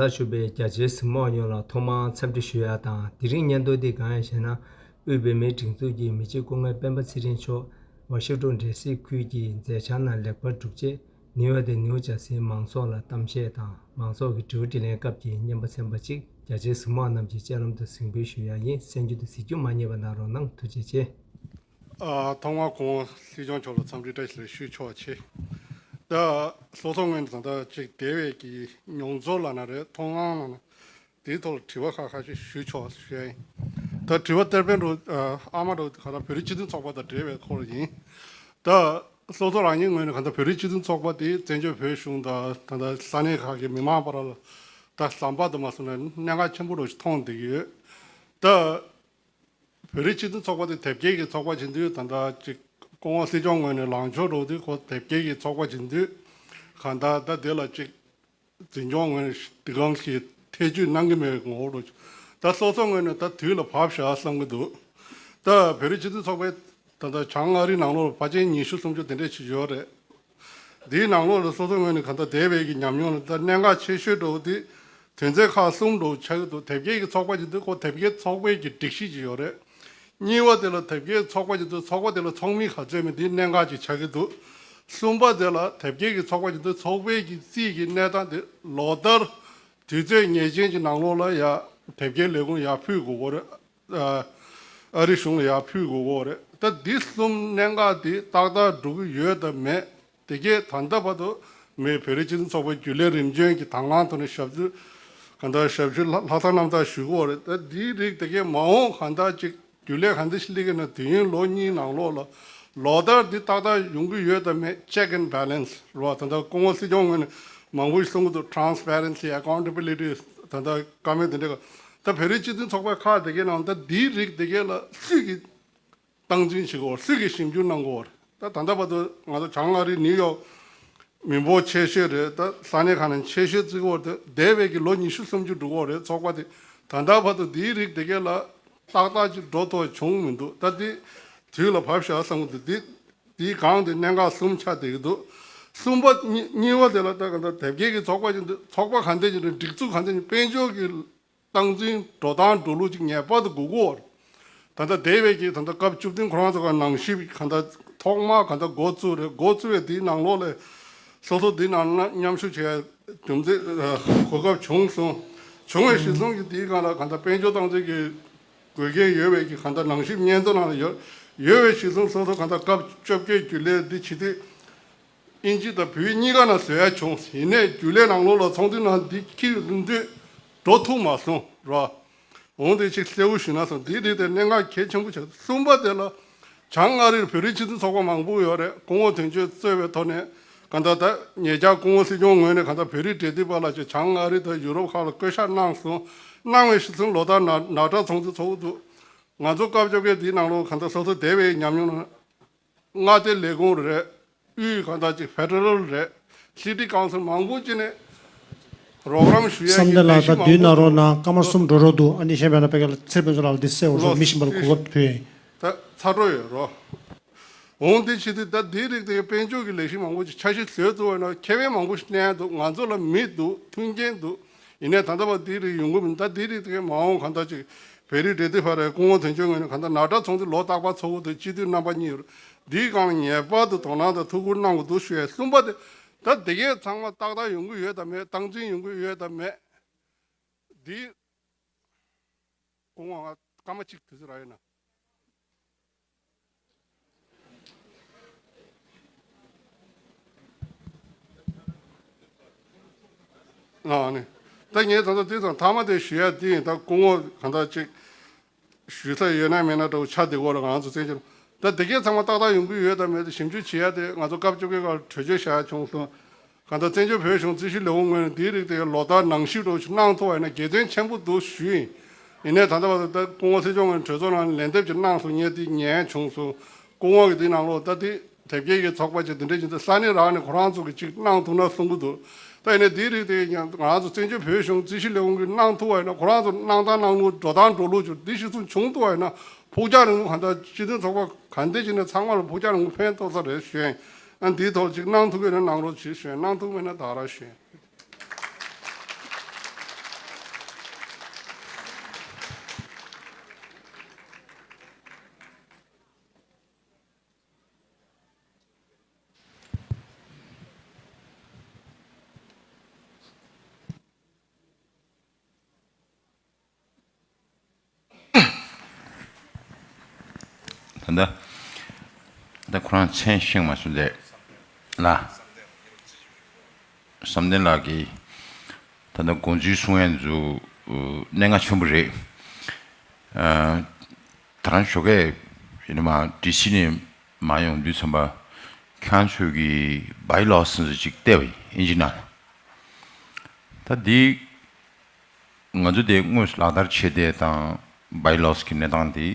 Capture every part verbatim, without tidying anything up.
ད་ཞུ་བའི་རྒྱ་ཆེའི་གཟིགས་མོ་བ་ཡོངས་ལ་ཐོག་མར་འཚམས་འདྲི་ཞུ་ཡ་དང་། དེ་རིང་སྙན་ཐོ་འདི་གང་ཡིན་ཞེ་ན། དབུས་བོད་མིའི་སྒྲིག་འཛུགས་ཀྱི་མི་རྗེ་སྐུ་ངོ་སྤེན་པ་ཚེ་རིང་མཆོག་ཝ་ཤིང་ཏོན་འབྲེལ་སྲིད་ཁུལ་གྱི་མཛད་འཆར་རྣམས་ལེགས་པར་གྲུབ་རྗེས། ནིའུ་ཡོག་དང་ནིའུ་ཇར་སིའི་མང་ཚོགས་ལ་གཏམ་བཤད་དང་མང་ཚོགས་ཀྱི་དྲི་བ་དྲིས་ལན་སྐབས་ཀྱི་སྙན་པ་ཚན་པ་གཅིག་རྒྱ་ཆེའི་གཟིགས་མོ་བ་རྣམས་ཀྱི་སྤྱན་ལམ་དུ་གཟིགས་འབུལ་ཞུ་ཡ་ཡིན། གསན་རྒྱུ་དང་གཟིགས་རྒྱུ་མ་བསྙེལ་བ་གནང་རོགས་གནང་། ཐུགས་རྗེ་ཆེ། ཨ། ཐོག་མར་སྐུ་ངོ་སྲིད་སྐྱོང་མཆོག་ལ་འཚམས་འདྲི་བཀྲ་ཤིས་བདེ་ལེགས་ཞུ་ཆོག་པ་བྱེད། ད་སོ་སོ་ངོས་ནས་ད་ལྟ་ཅིག་འདས་པའི་གི་མྱོང་ཚོར་ལབ་ན་རེད། མཐོང་སྣང་ལབ་ན། དེའི་ཐོག་ལ་དྲི་བ་ཁ་ཁ་ཤས་ཞུ་ཆོག་ཞུ་ཡ་ཡིན། ད་དྲི་བ་གཏེར་སྟོན་འདྲ་བོ། ཨ་མ་འདྲ་བོ་ག་རེ་བོད་རིགས་སྤྱི་མཐུན་ཚོགས་པ་དང་འབྲེལ་བའི་སྐོར་ཡིན། ད་སོ་སོ་རང་ཉིད་ངོས་ནས་གང་ལྟར་བོད་རིགས་སྤྱི་མཐུན་ཚོགས་པ་དེ་བཙན་བྱོལ་བོད་གཞུང་དང་ད་ལྟ་ས་གནས་ཁག་གི་མི་མང་བར་ལ་ད་ཟམ་པ་དུ་མ་སོང་ན་གནད་འགག་ཆེན་པོ་འདྲ་བོ་ཞིག་མཐོང་བསྡད་ཀྱི་ཡོད། ད་བོད་རིགས་སྤྱི་མཐུན་ཚོགས་པ་དེ་དེབ་སྐྱེལ་གྱི་ཚོགས་པ་བྱེད་དུས། ད་ལྟ་ཅིག་སྐུ་ངོ་སྲིད་སྐྱོང་ངོས་ནས་ལངས་ཕྱོགས་འདྲ་བོ་དེ་ཁོ་དེབ་སྐྱེལ་གྱི་ཚོགས་པ་བྱེད་དུས། གང་ལྟར་ད་དེ་ལ་ཅིག་འཛིན་སྐྱོང་ངོས་ནས་འདི་གང་ཞིག་ཐེ་བྱུས་གནང་གི་མེད་པའི་ངོ་བོ་འདྲ་བོ། ད་སོ་སོ་ངོས་ནས་ད་དུས་ལ་བབ་ཤག་བསམ་གྱི་འདུག། ད་བོད་རིགས་སྤྱི་མཐུན་ཚོགས་པའི་ད་ལྟ་བྱང་ཨ་རིའི་ནང་ལོགས་ལ་ཕལ་ཆེར་ཉི་ཤུ་སུམ་ཅུ་དེ་འདྲས་ཅིག་ཡོད་རེད། འདིའི་ནང་ལོགས་ལ་སོ་སོ་ངོས་ནས་གང་ལྟར་འདས་པའི་གི་ཉམས་མྱོང་ལ་ད་གནད་འགག་ཆེ་ཤོས་འདྲ་བོ་དེ་དོན་ཚན་ཁག་གསུམ་འདྲ་བོ་ཆགས་ཀྱི་འདུག། དེབ་སྐྱེལ་གྱི་ཚོགས་པ་ཅིག་འདུག། ཁོ་དེབ་སྐྱེལ་ཚོགས་པའི་གི་སྒྲིག་གཞི་ཅིག་ཡོད་རེད། གཉིས་པ་དེ་ལ་དེབ་སྐྱེལ་ཚོགས་པ་ཅིག་འདུག། ཚོགས་པ་དེ་ལ་ཚོགས་མི་ག་ཚོད་མེད་འདི་གནད་འགག་ཅིག་ཆགས་ཀྱི་འདུག། གསུམ་པ་དེ་ལ་དེབ་སྐྱེལ་གྱི་ཚོགས་པ་ཅིག་འདུག། ཚོགས་པའི་གི་རྩིས་ཀྱི་གནས་སྟངས་དེ་ལོ་ལྟར་དུས་ཚོད་ངེས་ཅན་གྱི་ནང་ལོགས་ལ་ཡ་དེབ་སྐྱེལ་ལས་ཁུངས་ཡར་ཕུལ་དགོས་ཀྱི་རེད། ཨ་རི་གཞུང་ལ་ཡར་ཕུལ་དགོས་ཀྱི་རེད། ད་འདི་གསུམ་གནད་འགག་འདི་ཏག་ཏག་འགྲོ་གི་ཡོད་དམ་མེད། དེ་གས་ད་ལྟ་བར་དུ་མི་བོད་རིགས་སྤྱི་མཐུན་ཚོགས་པའི་རྒྱུན་ལས་རིམ་བྱོན་གྱི་དང་བླངས་ཐོག་ནས་ཞབས་ཞུ་གང་ལྟར་ཞབས་ཞུ་ལྷག་ལྷག་བསམ་རྣམ་དག་ཞུ་གི་ཡོད་རེད། ད་འདིའི་རིགས་དེ་གས་མ་འོངས་གང་ལྟར་ཅིག་རྒྱུན་ལས་གང་འདྲ་ཞིག་སླེབས་ཀྱི་ན། དུས་ཡུན་ལོ་གཉིས་ནང་ལོགས་ལ་ལོ་ལྟར་འདི་ཏག་ཏག་ཡོང་གི་ཡོད་དམ་མེད། Check and balance རེད་བ། ད་ལྟ་སྐུ་ངོ་སྲིད་སྐྱོང་ངོས་ནས་མང་པོ་ཞིག་གསུང་གི་འདུག། Transparency, accountability ད་ལྟ་བཀའ་མོལ་དེ་འདྲ་ག་ད་བོད་རིགས་སྤྱི་མཐུན་ཚོགས་པའི་ཁག་དེ་གའི་ནང་ད་འདིའི་རིགས་དེ་གའི་ལ་སུས་ཀྱིས་སྟངས་འཛིན་བྱེད་དགོས། སུས་ཀྱིས་ཞིབ་འཇུག་གནང་དགོས། ད་ད་ལྟ་བར་དུ་ང་ཚོ་བྱང་ཨ་རི་ནིའུ་ཡོག་མི་འབོར་ཆེ་ཤོས་རེད། ད་ས་གནས་ཁག་ནས་ཆེ་ཤོས་བརྩི་གི་ཡོད་རེད། འདས་པའི་གི་ལོ་ཉི་ཤུ་སུམ་ཅུ་འགྲོ་གི་ཡོད་རེད། ཚོགས་པ་དེ་ད་ལྟ་བར་དུ་འདིའི་རིགས་དེ་གའི་ལ་ཏག་ཏག་ཅིག་འགྲོ་ཐུབ་བྱུང་མི་འདུག། ད་འདི་དུས་ལ་བབ་ཤག་བསམ་གི་འདུག། འདི་འདིའི་སྒང་དེ་གནད་འགག་གསུམ་ཆགས་བསྡད་ཀྱི་འདུག། གསུམ་པ་གཉིས་གཉིས་པ་དེ་ལ་ད་ག་ད་དེབ་སྐྱེལ་གྱི་ཚོགས་པ་ཅིག་འདུག། ཚོགས་པ་ག་འདྲ་ཅིག་འདུག། སྒྲིག་འཛུགས་ག་འདྲ་ཅིག། དཔལ་འབྱོར་གྱི་སྟངས་འཛིན་འགྲོ་སྟངས་འགྲོ་ལུགས་ཅིག་ངེས་པར་དུ་དགོས་ཀྱི་ཡོད་རེད། ད་ལྟ་འདས་པའི་གི་ད་ལྟ་སྐབས་བཅུ་བདུན་ཁོ་རང་ཚོ་ག་ནང་ཞིབ་ག་ད་ཐོག་མ་ག་ད་འགོ་བཙུགས་རེད། འགོ་བཙུགས་པའི་དེའི་ནང་ལོགས་ལ་སོ་སོ་དེའི་ནང་ན་མཉམ་ཞུགས་བྱེད་ཡ་རྒྱུ་མཚན་གོ་སྐབས་བྱུང་སོང་། བྱུང་བའི་གཞི་བཟུང་གི་དེའི་སྒང་ལ་ག་ད་དཔལ་འབྱོར་སྟངས་འཛིན་གྱི་དགོས་གལ་ཡོད་པའི་གི་ག་ད་ནང་ཞིབ་སྙན་ཐོ་ནང་ལ་ཡོད། ཡོད་པའི་གཞི་བཟུང་སོ་སོ་ག་ད་སྐབས་བཅོ་བརྒྱད་རྒྱུན་ལས་འདི་བྱེད་དུས། དབྱིན་ཇི་དང་བོད་གཉིས་ཀ་ནང་བཟོ་ཡ་བྱུང་། ཡིན་ནའི་རྒྱུན་ལས་ནང་ལོགས་ལ་ཚོགས་འདུའི་ནང་འདི་འཁྱེར་ཡོང་དུས་འགྲོ་ཐུབ་མ་སོང་ར། འོང་དེ་ཅིག་གསལ་བོ་ཞུས་ན་སོང་། འདི་རིགས་དེ་གནད་འགག་གལ་ཆེན་པོ་ཆགས། གསུམ་པ་དེ་ལ་བྱང་ཨ་རིར་བོད་རིགས་སྤྱི་མཐུན་ཚོགས་པ་མང་པོ་ཡོད་རེད། སྐུ་ངོ་དོན་གཅོད་གཙོས་པའི་ཐོག་ནས་གང་ལྟར་ད་ཉེ་ཆར་སྐུ་ངོ་སྲིད་སྐྱོང་ངོས་ནས་གང་ལྟར་བོད་རིགས་འབྲེལ་མཐུད་པ་ལ་ཅིག་བྱང་ཨ་རི་དང་ཡུ་རོབ་ཁག་ལ་བསྐོ་བཞག་གནང་སོང་། གནང་བའི་གཞི་བཟུང་ལོ་ལྟར་ནག་ནག་ཁྲ་ཚོགས་འདུ་ཚོགས་འདུག། ང་ཚོ་སྐབས་བཅོ་བརྒྱད་འདིའི་ནང་ལོགས་གང་ལྟར་སོ་སོ་འདས་པའི་ཉམས་མྱོང་ནང་མངའ་སྡེ་ལས་ཁུངས་རེད། དབུས་གང་ལྟར་ཅིག་ཕེ་ཌེ་རལ་རེད། སི་ཊི་ཀའུན་སིལ་མང་པོ་ཅིག་ནས་རོགས་རམ་ཞུ་ཡ་བསམ་གཏན་ལགས། ད་དུས་ནང་རོགས་གནང་། སྐར་མ་གསུམ་འགྲོ་རོགས་འདུག། ཨ་ནི་གཞན་པ་ན་པེ་ཀ་ལ་ཚེ་དཔལ་འབྱོར་ལགས་ལ་འདི་གསལ་བོ་སོགས་མི་ཤིན་པ་ལ་གོ་སྐབས་ཕུལ་ཡིན། ད་ཚ་དྲོད་ཡོད་རོ། འོང་དེ་བྱེད་དུས་ད་དེའི་རིགས་དེ་དཔལ་འབྱོར་གྱི་ལས་གཞི་མང་པོ་ཅིག་འཆར་གཞི་བཟོས་འདུག་བས་ན་ཁེ་ཕན་མང་པོ་ཞིག་གནས་འདུག། ང་ཚོ་ལ་མི་འདུག། མཐུན་རྐྱེན་འདུག། ཡིན་ནའི་ད་ལྟ་བར་དེའི་རིགས་ཡོང་གི་མིན། ད་དེའི་རིགས་དེ་མ་འོངས་གང་ལྟར་ཅིག་བོད་རིགས་འབྲེལ་མཐུད་པ་རེད། སྐུ་ངོ་དོན་གཅོད་ངོས་ནས་གང་ལྟར་ནག་ཁྲ་ཚོགས་འདུ་ལོ་རྟག་པར་ཚོགས་ཀྱི་འདུག། སྤྱི་འཐུས་རྣམ་པ་གཉིས་ཡོད། འདིའི་སྒང་ལ་ངེས་པར་དུ་དོ་སྣང་དང་ཐུགས་ཁུར་གནང་དགོས་འདུག་ཞུ་ཡས། གསུམ་པ་དེ་ད་དེ་གས་ཚང་མ་ཏག་ཏག་ཡོང་གི་ཡོད་དམ་མེད། སྟངས་འཛིན་ཡོང་གི་ཡོད་དམ་མེད། འདི་སྐུ་ངོ་ང་སྐར་མ་གཅིག་དུས་ཚོད་རག་ཡོད་ན། ཨ་ནི། ད་ངས་ད་ལྟ་དེ་ཙམ་མཐའ་མ་དེ་ཞུ་ཡ་དེ་ཡིན། ད་སྐུ་ངོ་གང་ལྟར་ཅིག་ཞུ་ས་ཡོད་ན་མེད་ན་འདྲ་བོ་ཆགས་བསྡད་ཀྱི་ཡོད་རེད། ང་ཚོ་བཙན་བྱོལ་ད་དེ་གས་ཚང་མ་ཏག་ཏག་ཡོང་གི་ཡོད་དམ་མེད་དེ་ཞིབ་འཇུག་བྱེད་ཡ་དེ་ང་ཚོ་སྐབས་བཅོ་བརྒྱད་ཁར་གྲོས་ཆོད་བཞག་ཡ་བྱུང་སོང་། གང་ལྟར་བཙན་བྱོལ་བོད་གཞུང་རྩིས་ཞིབ་ལས་ཁུངས་ངོས་ནས་འདིའི་རིགས་དེ་ལོ་ལྟར་ནང་ཞིབ་འདྲ་བོ་ཞིག་གནང་ཐུབ་པ་ཡིན་ན་དགེ་མཚན་ཆེན་པོ་འདུག་ཞུས་ཡིན། ཡིན་ནའི་ད་ལྟ་བར་དུ་ད་སྐུ་ངོ་སྲིད་སྐྱོང་ངོས་ནས་གྲོས་ཚོགས་ནང་ལན་འདེབས་ཅིག་གནང་སོང་། ངས་དེ་ཉན་བྱུང་སོང་། སྐུ་ངོ་གིས་དེའི་ནང་ལོགས་ད་དེ་དེབ་སྐྱེལ་གྱི་ཚོགས་པ་ཅིག་དེ་འདྲ་ཅིག་འདུག། ས་གནས་རང་ནས་ཁོ་རང་ཚོ་གིས་ཅིག་གནང་ཐུབ་ན་གསུང་གི་འདུག། ད་ཡིན་ནའི་དེའི་རིགས་དེ་ཡང་ང་རང་ཚོ་བཙན་བྱོལ་བོད་གཞུང་རྩིས་ཞིབ་ལས་ཁུངས་ཀྱིས་གནང་ཐུབ་པ་ཡིན་ན། ཁོ་རང་ཚོ་གནང་སྟངས་གནང་ལུགས་འགྲོ་སྟངས་འགྲོ་ལུགས་ཅིག་འདི་གཞི་བཟུང་བྱུང་ཐུབ་པ་ཡིན་ན། ཕུགས་རྒྱང་རིང་པོ་གང་ལྟར་སྤྱི་མཐུན་ཚོགས་པ་གང་འདྲ་ཅིག་ནས་ཚང་མ་ལ་ཕུགས་རྒྱང་རིང་པོ་ཕན་ཐོགས་ས་རེད་ཞུ་ཡིན། ཨ་འདིའི་ཐོག་ཅིག་གནང་ཐུབ་ཀྱི་ཡོད་ན་གནང་རོགས་བྱེད་ཞུ་ཡིན། གནང་ཐུབ་མེད་ན་ད་ག་རང་ཞུ་ཡིན། ད་ད་ཁོ་རང་མཚན་ཤེས་མ་སོང་དེ་ལ། བསམ་གཏན་ལགས་ཀྱིས་ད་ལྟ་དགོངས་ཚུལ་གསུང་ཡས་ཚོ་གནད་འགག་ཆེན་པོ་རེད། ཨ། ད་རང་ཞོགས་ཀས་ཡིན་ན་མ་ཌི་སི་ནས་མ་ཡོང་དུས་ཙམ་པ་ཁྱེད་ཚོས་ཀྱི་བྷའི་ལོ་སི་ཅིག་བལྟས་པ་ཡིན། ཨིན་ཇི་ནང་ལ། ད་འདི་ང་ཚོ་དེ་དངོས་སུ་ལག་བསྟར་བྱེད་བསྡད་དང་བྷའི་ལོ་སི་གི་གནས་སྟངས་དེ་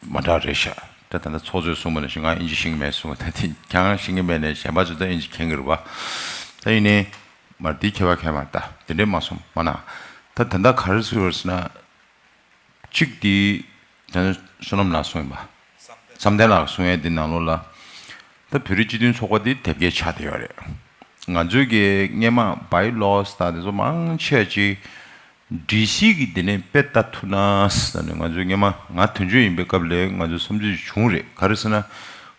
མ་འདྲ་རེད་ཤག་ད་ད་ལྟ་ཚོགས་གཙོས་གསུངས་པ་ནང་བཞིན་ང་ཨིན་ཇི་ཤེས་ཀྱི་མེད་གསུངས་པ། ད་དེ་ཁྱེད་རང་ཤེས་ཀྱི་མེད་ནས་གཞན་པ་ཚོ་ད་ཨིན་ཇི་མཁྱེན་གྱི་རེད་པ། ད་ཡིན་ནའི་མར་འདི་ཁྱད་པར་ཁྱད་པར་ད་དེ་འདྲས་མ་གསུངས་མ་གནང་། ད་ད་ལྟ་ག་རེ་ཟེར་བ་ཟེར་ན། གཅིག་དེ་ད་ནི་བསོད་ནམས་ལགས་གསུངས་ཡིན་པ། བསམ་གཏན་ལགས་གསུང་ཡས་འདི་ནང་ལོགས་ལ། ད་བོད་རིགས་སྤྱི་མཐུན་ཚོགས་པ་འདི་དེབ་སྐྱེལ་ཆགས་བསྡད་ཡོད་རེད། ང་ཚོའི་གི་སྔས་མ་བྷའི་ལོ་སི་དང་དེ་ཚོ་མང་ཆེ་ཅིག་ཌི་སི་གི་འདི་ནས་དཔེ་ལྟ་ཐུབ་ན་ཟེར་ནས། ང་ཚོའི་སྔས་མ་ང་དོན་གཅོད་ཡིན་པའི་སྐབས་ལ་ང་ཚོ་བསམ་ཚུལ་བྱུང་རེད། ག་རེ་ཟེར་ན།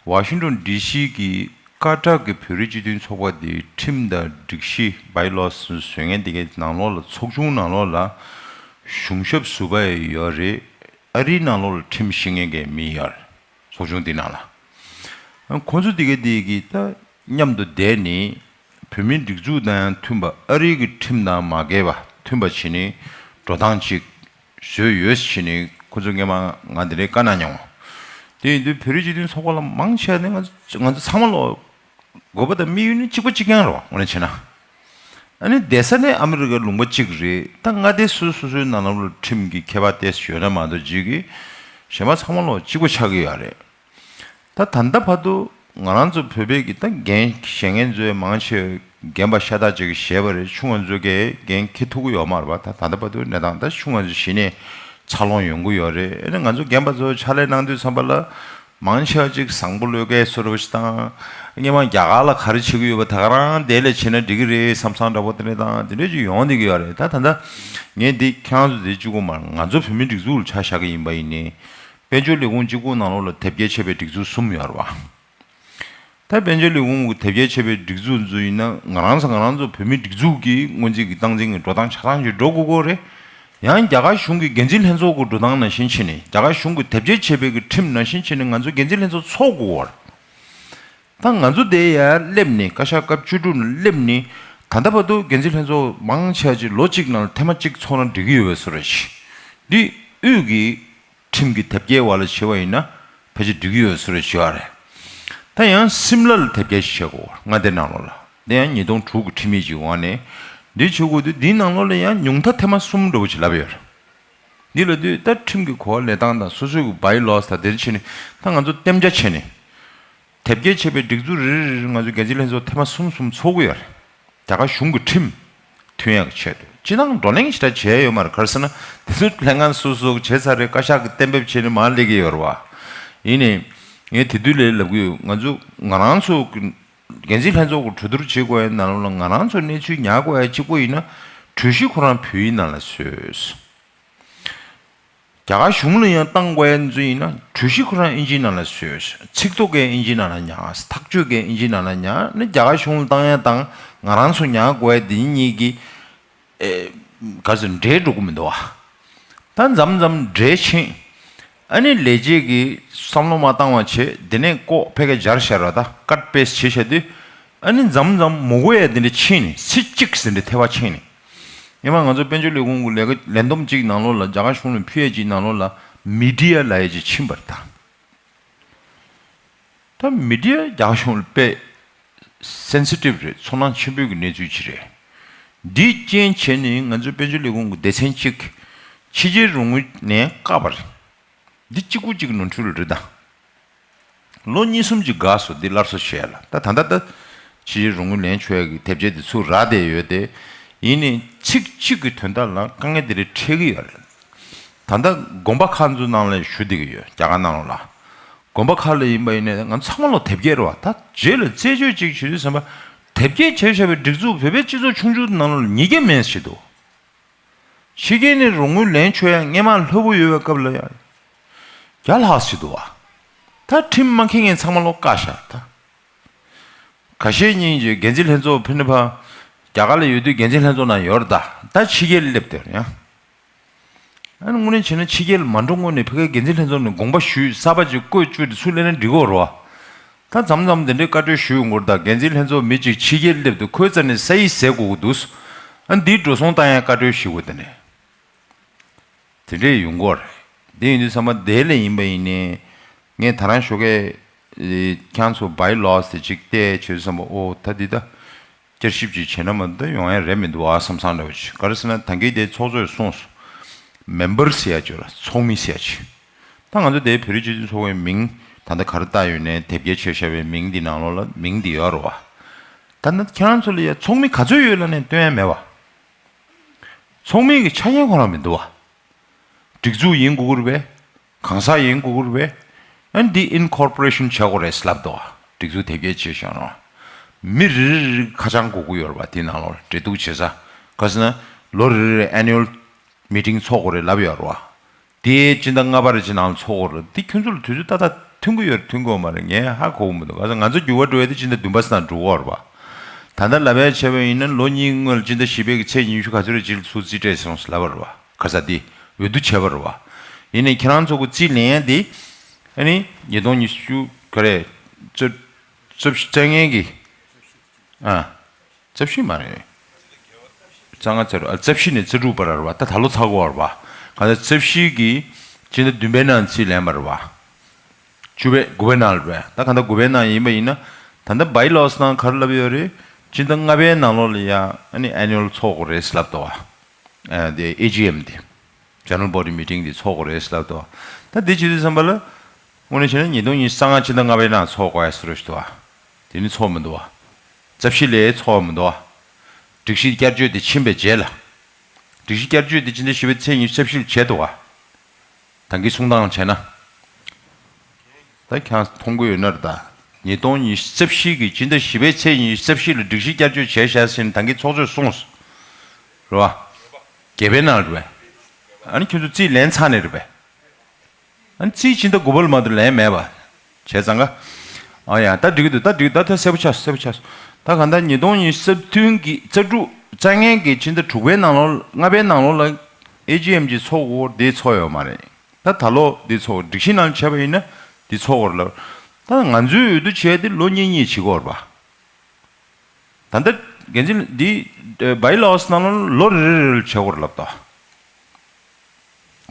ཝ་ཤིང་ཏོན་ཌི་སི་གི་སྐད་གྲགས་ཀྱི་བོད་རིགས་སྤྱི་མཐུན་ཚོགས་པ་འདིའི་ཁྲིམས་དང་སྒྲིག་གཞི་བྷའི་ལོ་སི་བཟོ་མཁན་དེ་གའི་ནང་ལོགས་ལ་ཚོགས་ཆུང་ནང་ལོགས་ལ་གཞུང་ཞབས་ཟུར་པ་ཡོད་རེད། ཨ་རིའི་ནང་ལོགས་ལ་ཁྲིམས་ཤེས་མཁན་གྱི་མི་ཡོད་རེད། ཚོགས་ཆུང་འདི་ནང་ལ། ཁོང་ཚོ་འདི་གའི་འདི་གི་ད་མཉམ་དུ་བསྡད་ནི་བོད་མིའི་སྒྲིག་འཛུགས་དང་ཡང་མཐུན་པ། ཨ་རིའི་གི་ཁྲིམས་དང་མ་འགལ་བ་མཐུན་པ་བྱེད་ནི་འགྲོ་སྟངས་ཅིག་བཟོས་ཡོད་ཟེར་ནི་ཁོ་ཚོ་སྔས་མ་ང་འདི་འདྲའི་བཀའ་གནང་མྱོང་། དེ་ཡིན་དུས་བོད་རིགས་སྤྱི་མཐུན་ཚོགས་པ་ལ་མང་ཆེ་བ་ནི་ང་ཚོ་ང་ཚོ་ཚང་མ་ལོ་དགོས་པ་དང་དམིགས་ཡུལ་ནི་གཅིག་པ་གཅིག་རྐྱང་རེད་བ། དངོས་གནས་བྱས་ན། ཨ་ནི་བསྡད་ས་ནི་ཨ་མི་རི་ཀའི་ལུང་པ་གཅིག་རེད། ད་མངའ་སྡེ་སོ་སོ་སོའི་ནང་ལོགས་ལ་ཁྲིམས་ཀྱི་ཁྱད་པར་ཏོག་ཙམ་ཡོད་ན་མ་གཏོགས་རྗེས་ཀྱི་གཞན་པ་ཚང་མ་ལོ་གཅིག་པ་ཆགས་ཀྱི་ཡོད་རེད། ད་ད་ལྟ་བར་དུ་ང་རང་ཚོ་བོད་པའི་གི་ད་འགན་བཞེས་མཁན་ཚོའི་མང་ཆེ་རྒན་པ་ཤ་སྟག་ཅིག་གིས་བཞེས་པ་རེད། ཆུང་བ་ཚོ་གིས་འགན་འཁྱེར་ཐུབ་ཀྱི་ཡོད་མ་རེད་པ། ད་ད་ལྟ་བར་དུ་གནས་སྟངས་ད་ཆུང་བ་ཚོ་གཞི་ནས་འཚར་ལོངས་ཡོང་གི་ཡོད་རེད། ཨ་ནི་ང་ཚོ་རྒན་པ་ཚོ་ཕྱག་ལས་གནང་དུས་ཙམ་པ་ལ་མང་ཆེ་བ་ཅིག་བཟང་པོ་བློས་འགེལ་བཟོ་འདྲ་བ་ཞིག་དང་། སྔོན་མ་རྒྱ་གར་ལ་ག་རེ་བྱེད་ཀྱི་ཡོད་པ་ད་ག་རང་དེ་ལས་བྱེད་ན་འགྲིག་གི་རེད་བསམ་བསམ་འདྲ་པོ་དེ་འདྲ་དང་དེ་འདྲ་ཅིག་ཡོང་བསྡད་ཀྱི་ཡོད་རེད། ད་ད་ལྟ་ངས་འདི་ཁྱེད་རང་ཚོ་དེ་གཅིག་པོ་མ་རེད། ང་ཚོ་བོད་མིའི་སྒྲིག་འཛུགས་ལ་ཆ་བཞག་གི་ཡིན་པ་ཡིན་ནའི། དཔལ་འབྱོར་ལས་ཁུངས་གཅིག་པོ་ནང་ལོགས་ལ་དེབ་སྐྱེལ་བྱས་པའི་སྒྲིག་འཛུགས་གསུམ་ཡོད་རེད་བ། ད་དཔལ་འབྱོར་ལས་ཁུངས་ཀྱི་དེབ་སྐྱེལ་བྱས་པའི་སྒྲིག་འཛུགས་ཚོ་ཡིན་ན་ང་རང་ཚོ་ང་རང་ཚོ་བོད་མིའི་སྒྲིག་འཛུགས་ཀྱི་སྔོན་རྩིས་ཀྱི་སྟངས་འཛིན་གྱི་འགྲོ་སྟངས་ཆ་ཚང་ཞིག་འགྲོ་དགོས་ཀྱི་རེད། ཡང་རྒྱ་གར་གཞུང་གི་འགན་འཛིན་ལྷན་ཚོགས་ཀྱི་འགྲོ་སྟངས་ནང་བཞིན་བྱས་ནས། རྒྱ་གར་གཞུང་གི་དེབ་སྐྱེལ་བྱས་པའི་གི་ཁྲིམས་ནང་བཞིན་བྱས་ནས་ང་ཚོ་འགན་འཛིན་ལྷན་ཚོགས་ཚོགས་དགོས་ཀྱི་རེད། ད་ང་ཚོ་དེ་ཡར་སླེབས་ནས་བཀའ་ཤག་སྐབས་བཅུ་དྲུག་ནང་སླེབས་ནས་ད་ལྟ་བར་དུ་འགན་འཛིན་ལྷན་ཚོགས་མང་ཆེ་བ་ཅིག་ལོ་གཅིག་ནང་ལ་ཐེངས་མ་གཅིག་ཚོགས་ན་འགྲིག་གི་ཡོད་པའི་བཟོ་འདྲ་ཞིག་འདི་དབུས་ཀྱི་ཁྲིམས་ཀྱི་དེབ་སྐྱེལ་བ་ལ་བྱེད་པ་ཡིན་ན་ཕལ་ཆེར་འགྲིག་གི་ཡོད་བཟོ་འདྲ་བྱེད་པ་རེད། ད་ཡང་སིམ་ལ་ལ་དེབ་སྐྱེལ་ཞིག་བྱེད་དགོས། མངའ་སྡེ་ནང་ལོགས་ལ། འདི་ཡང་ཉིས་སྟོང་དྲུག་གི་ཁྲིམས་ཡིག་ཅིག་འོག་ནས་འདི་བྱེད་དགོས་དུས་འདིའི་ནང་ལོགས་ལ་ཡང་ཉུང་མཐའ་ཐེངས་མ་གསུམ་འདྲ་བོ་ཅིག་ལབ་ཡོད་རེད། འདི་ལབ་དུས་ད་ཁྲིམས་ཀྱི་གོ་བ་ལེན་སྟངས་དང་སོ་སོའི་གི་བྷའི་ལོ་སི་དང་དེ་འདྲ་བྱས་ནས་ད་ང་ཚོ་གཏན་འཇགས་བྱས་ནས། དེབ་སྐྱེལ་བྱས་པའི་སྒྲིག་འཛུགས་རེ་རེ་རེ་རེ་ང་ཚོ་འགན་འཛིན་ལྷན་ཚོགས་ཐེངས་མ་གསུམ་གསུམ་ཚོགས་ཀྱི་ཡོད་རེད། རྒྱ་གར་གཞུང་གི་ཁྲིམས་མཐུན་ཡག་གི་ཆེད་དུ། སྤྱིར་བཏང་བགྲོ་གླེང་ཞེ་དྲག་བྱས་ཡོད་མ་རེད། ག་རེ་ཟེར་ན་དེ་ཚོ་ལྷན་ཁང་སོ་སོ་བྱས་ཚར་རེད། བཀའ་ཤག་གིས་གཏན་འབེབས་བྱས་ནས་མར་སླེབས་ཀྱི་ཡོད་རེད་བ། ཡིན་ནའི་ངས་དེ་དུས་ལས་ལབ་ཀྱི་ཡོད། ང་ཚོ་ང་རང་ཚོ་གི་འགན་འཛིན་ལྷན་ཚོགས་ཀྱི་གྲོས་བསྡུར་བྱེད་དགོས་ཡ་ནང་ལོགས་ལ་ང་རང་ཚོ་གནས་ཚུལ་ཉར་དགོས་ཡ་གཅིག་པོ་ཡིན་ན་གྲོས་གཞི་ཁོ་རང་བོད་ཡིག་ནང་ལ་བཟོས། རྒྱ་གར་གཞུང་ལ་ཡང་བཏང་དགོས་ཡ་ཚོ་ཡིན་ན་གྲོས་གཞི་ཁོ་རང་ཨིན་ཇིའི་ནང་ལ་བཟོས། ཚིག་ཐོ་གས་ཨིན་ཇིའི་ནང་ལ་ཉར། ཐག་གཅོད་གས་ཨིན་ཇིའི་ནང་ལ་ཉར་ནི། རྒྱ་གར་གཞུང་ལ་བཏང་ཡ་དང་ང་རང་ཚོ་ཉར་དགོས་ཡ་དེ་གཉིས་ཀྱི་ཨེ་ག་ཚོད་འདྲེས་འགྲོ་གི་མི་འདུག་བ། ད་མཚམས་མཚམས་འདྲེས་ཕྱིན། ཨ་ནི་ལས་བྱེད་ཀྱིས་བསམ་བློ་མ་བཏང་བ་བྱས། དེ་ནས་ལྐོག་ཕ་གིར་སྦྱར་བཞག་ར། ད་ཀཊ་པེ་སི་བྱས་བཞག་དུས། ཨ་ནི་མཚམས་མཚམས་མི་དགོས་ཡ་དེ་འདྲ་ཕྱིན་ནས། ཚིག་གཅིག་ཟེར་འདྲ་ཐལ་བ་ཕྱིན་ནས། ཡིན་ན་ང་ཚོ་དཔལ་འབྱོར་ལས་ཁུངས་ཀྱི་ལས་ཀ་ལས་བསྡོམས་གཅིག་ནང་ལོགས་ལ། རྒྱ་གར་གཞུང་ལ་ཕུལ་ཡ་གཅིག་ནང་ལོགས་ལ་མི་ཌི་ཡ་ལབ་ཡ་གཅིག་ཕྱིན་པ་རེད་ད། ད་མི་ཌི་ཡ་རྒྱ་གཞུང་ལ་དཔེ་སེན་སི་ཊིབ་རེད། ཚོར་སྣང་ཆེན་པོའི་གི་གནས་ཚུལ་ཅིག་རེད། འདི་རྐྱེན་བྱས་ནས་ང་ཚོའི་དཔལ་འབྱོར་ལས་ཁུངས་ཀྱི་སྡེ་ཚན་གཅིག་ཕྱི་རྒྱལ་རོགས་དངུལ་ལེན་བཀག་པ་རེད། འདི་གཅིག་པུ་གཅིག་ནོར་འཁྲུལ་རེད་ད། ལོ་གཉིས་གསུམ་ཅིག་འགག་སོང་། འདི་སླར་གསོ་བྱེད་ཡ་ལ། ད་ད་ལྟ་ད་ཕྱི་རྒྱལ་རོགས་དངུལ་ལེན་ཆོག་ཡ་གི་དེབ་སྐྱེལ་དེ་ཚུར་རག་བསྡད་ཡོད་དེ། ཡིན་ནའི་ཚིག་གཅིག་གི་དོན་དག་ལ་དཀའ་ངལ་དེ་འདྲ་འཕྲད་ཀྱི་ཡོད་རེད། ད་ལྟ་དགོན་པ་ཁག་ཚོའི་ནང་ལ་ཞུ་བསྡད་ཀྱི་ཡོད། རྒྱ་གར་ནང་ལ། དགོན་པ་ཁག་ལ་ཡིན་པ་ཡིན་ནའི་ང་ཚང་མ་ལ་དེབ་སྐྱེལ་རེད་བ། ད་རྗེས་ལ་རྩད་གཅོད་ཅིག་བྱེད་དུས་ཙམ་པ་དེབ་སྐྱེལ་བྱས་བཞག་པའི་སྒྲིག་འཛུགས་བོད་པའི་སྤྱི་ཚོགས་ཆུང་ཆུང་ནང་ལ་ཉིས་བརྒྱ་མེད་ཟེར་འདུག། ཕྱི་རྒྱལ་ནས་རོགས་དངུལ་ལེན་ཆོག་ཡ་སྔོན་མ་ལྷོད་པོ་ཡོད་པའི་སྐབས་ལ་ཡ་བརྒྱ་ལྷག་ཟེར་འདུག་བ། ད་ཁྲིམས་མ་འཁྱེར་མཁན་ཚང་མ་ལོག་བཀག་བཞག་ད། ཁ་ཤས་གཉིས་ཀྱི་འགན་འཛིན་ལྷན་ཚོགས་ཕི་ནི་ཕ་རྒྱ་གར་ལ་ཡོད་དུས་འགན་འཛིན་ལྷན་ཚོགས་ནང་ཡོད་རེད་ད། ད་ཕྱི་རྒྱལ་སླེབས་དེར་ཡང་། ཨ་ནི་དངོས་གནས་བྱས་ན་ཕྱི་རྒྱལ་མ་འགྲོ་སྔོན་ནས་ཕ་གིའི་འགན་འཛིན་ལྷན་ཚོགས་ནས་དགོངས་པ་ཞུས་གསར་པ་ཅིག་བསྐོས་བཅུག་དེ་ཚུར་སླེབས་ན་འགྲིག་གོ་རོ། ད་མཚམས་མཚམས་དེ་འདྲའི་བཀའ་འཁྲོལ་ཞུས་ཡོང་གི་རེད། ད་འགན་འཛིན་ལྷན་ཚོགས་མི་གཅིག་ཕྱི་རྒྱལ་སླེབས་དུས་ཁོའི་རྩ་ནས་ས་ཡིག་ཟས་དགོས་ཀྱི་འདུག་ཨ་འདིའི་འགྲོ་སོང་བཏང་ཡ་བཀའ་འཁྲོལ་ཞུ་དགོས། དེ་ནས་དེ་འདྲས་ཡོང་གི་རེད། དེ་ཡིན་དུས་ཚང་མ་དེ་ལས་ཡིན་པ་ཡིན་ནའི་ངས་ད་རང་ཞོགས་ཀས་ཁྱེད་ཚོ་བའི་ལོ་སི་དེ་གཅིག་བལྟས་བྱས་དུས་ཙམ་པ། ཨོ་ད་འདི་ད་བསྐྱར་ཞིབ་ཅིག་བྱས་ན་མ་གཏོགས་ཡོང་ཡ་རེད་མི་འདུག་ཨ་བསམ་བསམ་འདྲ་བོ་ཅིག་ག་རེ་ཟེར་ན་ད་གིན་དེ་ཚོགས་གཙོས་གསུངས་སོང་། མེམ་བར་ཟེར་ཡ་ཅིག་ཡོད་ར། ཚོགས་མི་ཟེར་ཡ་ཅིག་ད་ང་ཚོ་དེ་བོད་རིགས་སྤྱི་མཐུན་ཚོགས་པའི་མིང་ད་ལྟ་ག་རེ་བཏགས་ཡོད་ནའི་དེབ་སྐྱེལ་བྱས་བཞག་པའི་མིང་འདི་ནང་ལོགས་ལ་མིང་འདི་ཡོད་རེད་བ། ད་ནི་ཁྱེད་རང་ཚོ་ལ་ཡ་ཚོགས་མི་ག་ཚོད་ཡོད་ལབ་ནའི་སྟོན་ཡ་མེད་བ། ཚོགས་མི་གི་ཆ་རྐྱེན་ཁོ་རང་མི་འདུག་བ། སྒྲིག་འཛུགས་ཡིན་དགོས་ཀྱི་རེད་པས། གང་ཟག་ཡིན་དགོས་ཀྱི་རེད་པས། ཨ་ནི་འདི་ཨིན་ཀོར་པོ་རེ་ཤན་བྱ་དགོས་རེད་ལབ་འདུག་བ། སྒྲིག་འཛུགས་དེབ་སྐྱེལ་བྱས་བཞག་ན། མི་རེ་རེ་རེ་ཁ་བྱང་དགོས་ཀྱི་ཡོད་རེད་པ། དེ་ནང་ལོགས་འབྲེལ་གཏུག་བྱེད་ས། ག་ཟེར་ན་ལོ་རེ་རེ་ཨེ་ནུ་ཨལ་མི་ཊིང་ཚོགས་དགོས་རེད་ལབ་ཡོད་རེད་བ། དེ་སྤྱི་ཟླ་ལྔ་པ་རེ་ཅིག་ནང་ཚོགས་དགོས་རེད། དེ་ཁྱོད་ཚོ་ལ་དུས་ཚོད་ཏག་ཏག་ཐོན་གྱི་ཡོད་རེད་ཐོན་གྱི་ཡོད་མ་རེད་ངས་ཧ་གོ་གི་མི་འདུག་ག་ཟེར་ན་ང་ཚོ་འགྱུར་བ་འགྲོ་ཡ་དེ་སྤྱི་ཟླ་བདུན་པ་ཙམ་ནང་འགྲོ་གི་ཡོད་རེད་བ། ད་ལྟ་ལབ་ཡ་བྱས་པ་ཡིན་ན་ལོ་གཉིས་སྔོན་ལ་སྤྱི་ཟླ་བཞི་པའི་གི་ཚེས་ཉི་ཤུ་ག་ཚོད་རེ་ཅིག་ལ་ཚུར་རྩིས་སྤྲད་སོང་ཟེར་ལབ་པ་རེད་བ། ག་ས་དེ་འོས་བསྡུ་བྱས་པ་རེད་བ། ཡིན་ནའི་ཁྱེད་རང་ཚོ་གི་རྩིས་ལེན་ཡ་དེ་ཨ་ནི་ཉིས་སྟོང་ཉི་ཤུ་ག་རེ་རྩ་རྩ་བཞི་རྩ་ལྔའི་གི་ཨ་རྩ་བཞི་མ་རེད། རྩ་ལྔ་རྩ་དྲུག་ཨ་རྩ་བཞི་ནས་རྩ་དྲུག་བར་རེད་བ། ད་ད་ལོ་ཚར་གོ་རེད་བ། ག་ད་རྩ་བཞི་གི་སྤྱི་ཟླ་བདུན་པའི་ནང་རྩིས་ལེན་པ་རེད་བ། བཅུ་པའི་དགུ་པའི་ནང་ལ་རེད་བས། ད་ག་ད་དགུ་པའི་ནང་ཡིན་པ་ཡིན་ན། ད་ལྟ་བའི་ལོ་སི་ནང་ག་རེ་ལབ་ཡོད་རེད། སྤྱི་ཟླ་ལྔ་པའི་ནང་ལོགས་ལ་ཡ་ཨ་ནི་ཨེ་ནུ་ཨལ་ཚོགས་དགོས་རེད་ལབ་འདུག་བ། ཨ་དེ་ཨེ་ཇི་ཨེམ་དེ། General Body Meeting དེ་ཚོགས་དགོས་རེད་ལབ་འདུག་བ། ད་དེ་བྱེད་དུས་ཙམ་པ་ལ། དངོས་གནས་བྱས་ན་ཉིས་སྟོང་ཉི་ཤུ་རྩ་ལྔ་སྤྱི་ཟླ་ལྔ་པའི་ནང་ཚོགས་དགོས་ཡ་ཟེར་རོ་ཞིག་འདུག་བ། དེ་ནི་ཚོགས་མི་འདུག་བ། རྩ་བཞི་ལས་ཚོགས་མི་འདུག་བ། སྒྲིག་གཞི་བསྐྱར་བཅོས་དེ་ཕྱིན་པའི་རྗེས་ལ། སྒྲིག་གཞི་བསྐྱར་བཅོས་དེ་སྤྱི་ཟླ་བཞི་པའི་ཚེས་ཉི་ཤུ་རྩ་བཞི་ལ་བྱས་འདུག་བ། ད་གིན་གསུང་སྟངས་བྱས་ན། ད་ཁྱེད་མཐོང་གི་ཡོད་ན་རེད་ད། ཉིས་སྟོང་ཉི་ཤུ་རྩ་བཞི་གི་སྤྱི་ཟླ་བཞི་པའི་ཚེས་ཉི་ཤུ་རྩ་བཞི་ལ་སྒྲིག་གཞི་བསྐྱར་བཅོས་བྱས་བཞག་ཟིན་ད་གིན་ཚོགས་གཙོས་གསུངས། རེད་བ། བརྒྱད་པའི་ནང་རེད་པས། ཨ་ནི་ཁྱོད་ཚོ་རྩིས་ལེན་ཚར་ནས་རེད་པས། ཨ་ནི་རྩིས་སྤྱི་ཟླ་དགུ་པ་ལ་མ་གཏོགས་ལེན་མེད་པ། བྱས་ཙང་ཀ་ཨ་ཡ་ད་འགྲིག་གི་འདུག་ད་འགྲིག་ད་ད་གསལ་པོ་ཆགས་སོང་གསལ་པོ་ཆགས་སོང་། ད་ག་ད་ཉིས་སྟོང་ཉི་ཤུ་རྩ་བདུན་གི་རྩ་དྲུག་རྩ་ལྔའི་གི་སྤྱི་ཟླ་དྲུག་པའི་ནང་ལོགས་ལྔ་པའི་ནང་ལོགས་ལ་ཨེ་ཇི་ཨེམ་ཅིག་ཚོགས་དགོས་དེ་ཚོགས་ཡོད་མ་རེད། ད་ད་ལོ་དེ་ཚོགས་སྒྲིག་གཞི་ནང་བྱས་པ་ཡིན་ན་དེ་ཚོགས་དགོས་རེད་ལབ། ད་ང་ཚོའི་འོས་བསྡུ་བྱས་དེ་ལོ་གཉིས་གཉིས་བྱེད་དགོས་རེད་པ། ད་ལྟ་འགན་འཛིན་འདི་བའི་ལོ་སི་ནང་ལོ་ལོ་རེ་རེ་རེ་ལ་བྱེད་དགོས་རེད་ལབ་ད།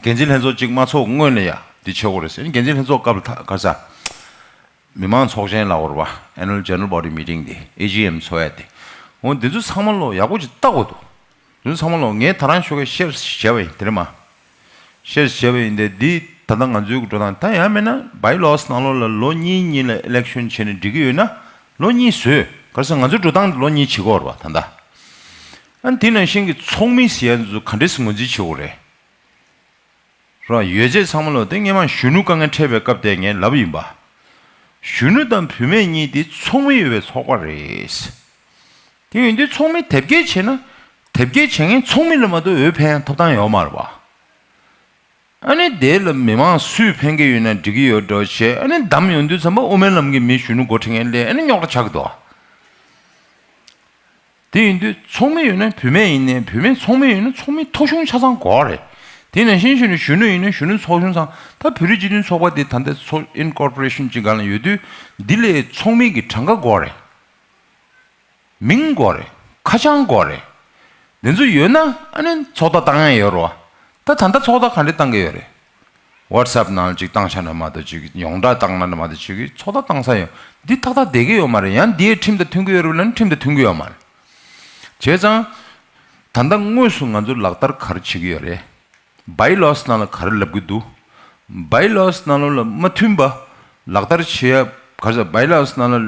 འགན་འཛིན་ལྷན་ཚོགས་གཅིག་མ་ཚོགས་སྔོན་ལ་ཡ་འདི་བྱེད་དགོས་རེད་ཟེར། འགན་འཛིན་ལྷན་ཚོགས་སྐབས་ལ་ད་ག་ས་མི་མང་ཚོགས་ཆེན་ལབ་དགོས་རེད་པ། Annual General Body Meeting དེ་ཨེ་ཇི་ཨེམ་ཚོགས་ཡ་དེ། འོ་འདི་ཚོ་ཚང་མ་ལོ་ཡག་པོ་ཅིག་ལྟ་དགོས་འདུག་འདི་ཚོ་ཚང་མ་ལོ་ངས་ད་རང་ཞོགས་ཀས་ཤེར་བྱས་པ་ཡིན་དེ་རེད་མ། ཤེར་བྱས་པ་ཡིན་ཏེ་འདི་ད་ལྟ་ང་ཚོའི་འགྲོ་སྟངས་ད་ཡང་མིན་ན་བའི་ལོ་སི་ནང་ལོགས་ལ་ལོ་གཉིས་གཉིས་ལ་ཨི་ལེག་ཤོན་བྱས་ནས་འགྲིག་གི་ཡོད་ན་ལོ་གཉིས་བཟོས། ག་རེ་ཟེར་ང་ཚོའི་འགྲོ་སྟངས་འདི་ལོ་གཉིས་བྱེད་ཀྱི་ཡོད་རེད་པ་ད་ལྟ། ཨ་ནི་དེ་ནང་བཞིན་གྱི་ཚོགས་མི་ཟེར་ཡ་འདི་ཚོ་ག་འདྲས་སེ་ངོས་འཛིན་བྱེད་དགོས་རེད། རོ་ཡོད་ཚད་ཚང་མ་ལོ་དེ་སྔས་མ་གཞོན་ནུ་དཀའ་ངལ་འཕྲད་པའི་སྐབས་དེ་ངས་ལབ་ཡིན་པ། གཞོན་ནུ་དང་བུད་མེད་གཉིས་དེ་ཚོགས་མི་ཡོད་པའི་ཚོགས་པ་རེད། དེ་ཡིན་དུས་ཚོགས་མི་དེབ་སྐྱེལ་བྱས་ན་དེབ་སྐྱེལ་བྱེད་མཁན་ཚོགས་མི་ལ་མ་གཏོགས་འོས་འཕེན་ཡང་ཐོབ་ཐང་ཡོད་མ་རེད་པ། ཨ་ནི་དེ་ལ་མི་མང་སུས་འཕེན་གྱི་ཡོད་ན་འགྲིག་གི་ཡོད་འགྲོ་བྱས་ཨ་ནི་བདམས་ཡོང་དུས་ཙམ་པ་དབུ་མའི་ལམ་གྱི་མི་གཞོན་ནུ་འགོ་ཁྲིད་མཁན་ལས་ཨ་ནི་རྙོག་དྲ་ཆགས་ཀྱི་འདུག་དེ་ཡིན་དུས་ཚོགས་མི་ཡོད་ན་བུད་མེད་ཡིན་ནའི་བུད་མེད་ཚོགས་མི་ཡོད་ན་ཚོགས་མི་ཐོ་གཞུང་ཆ་ཚང་དགོས་རེད། དེ་ནང་བཞིན་གཞོན་ནུ་གཞོན་ནུ་ཡིན་ན་གཞོན་ནུ་ཚོགས་གཞོན་ཚང་ད་བོད་རིགས་སྤྱི་མཐུན་ཚོགས་པ་དེ་ད་ལྟ་ཚོགས་ཨིན་ཀོར་པོ་རེ་ཤན་གཅིག་སྒང་ལ་ཡོད་དུས་འདི་ལས་ཚོགས་མི་གི་གྲངས་ཀ་དགོས་རེད། མིང་དགོས་རེད། ཁ་བྱང་དགོས་རེད། འདི་ཚོ་ཡོད་ན་ཨ་ནི་ཚོགས་བརྡ་བཏང་ཡ་ཡོད་རེད་བ། ད་ད་ལྟ་ཚོགས་བརྡ་ག་འདྲས་བཏང་གི་ཡོད་རེད། WhatsApp་ནང་ཅིག་བཏང་བཞག་ན་མ་གཏོགས་ཅིག་ཡོངས་གྲགས་བཏང་ན་མ་གཏོགས་ཅིག་ཚོགས་བརྡ་བཏང་ས་ཡོད། འདི་ཏག་ཏག་བསྡད་ཀྱི་ཡོད་མ་རེད། ཡང་འདིའི་ཁྲིམས་དང་མཐུན་གྱི་ཡོད་རེད་ལབ་ན་ཁྲིམས་དང་མཐུན་གྱི་ཡོད་མ་རེད། བྱས་ཙང་། ད་ལྟ་དངོས་སུ་ང་ཚོ་ལག་བསྟར་ག་རེ་བྱེད་ཀྱི་ཡོད་རེད། བའི་ལོ་སི་ནང་ལ་ག་རེ་ལབ་ཀྱི་འདུག་བའི་ལོ་སི་ནང་ལོགས་ལ་མ་མཐུན་པ། ལག་བསྟར་བྱེད་ཡ། ག་རེ་ཟེར་བའི་ལོ་སི་ནང་ལ་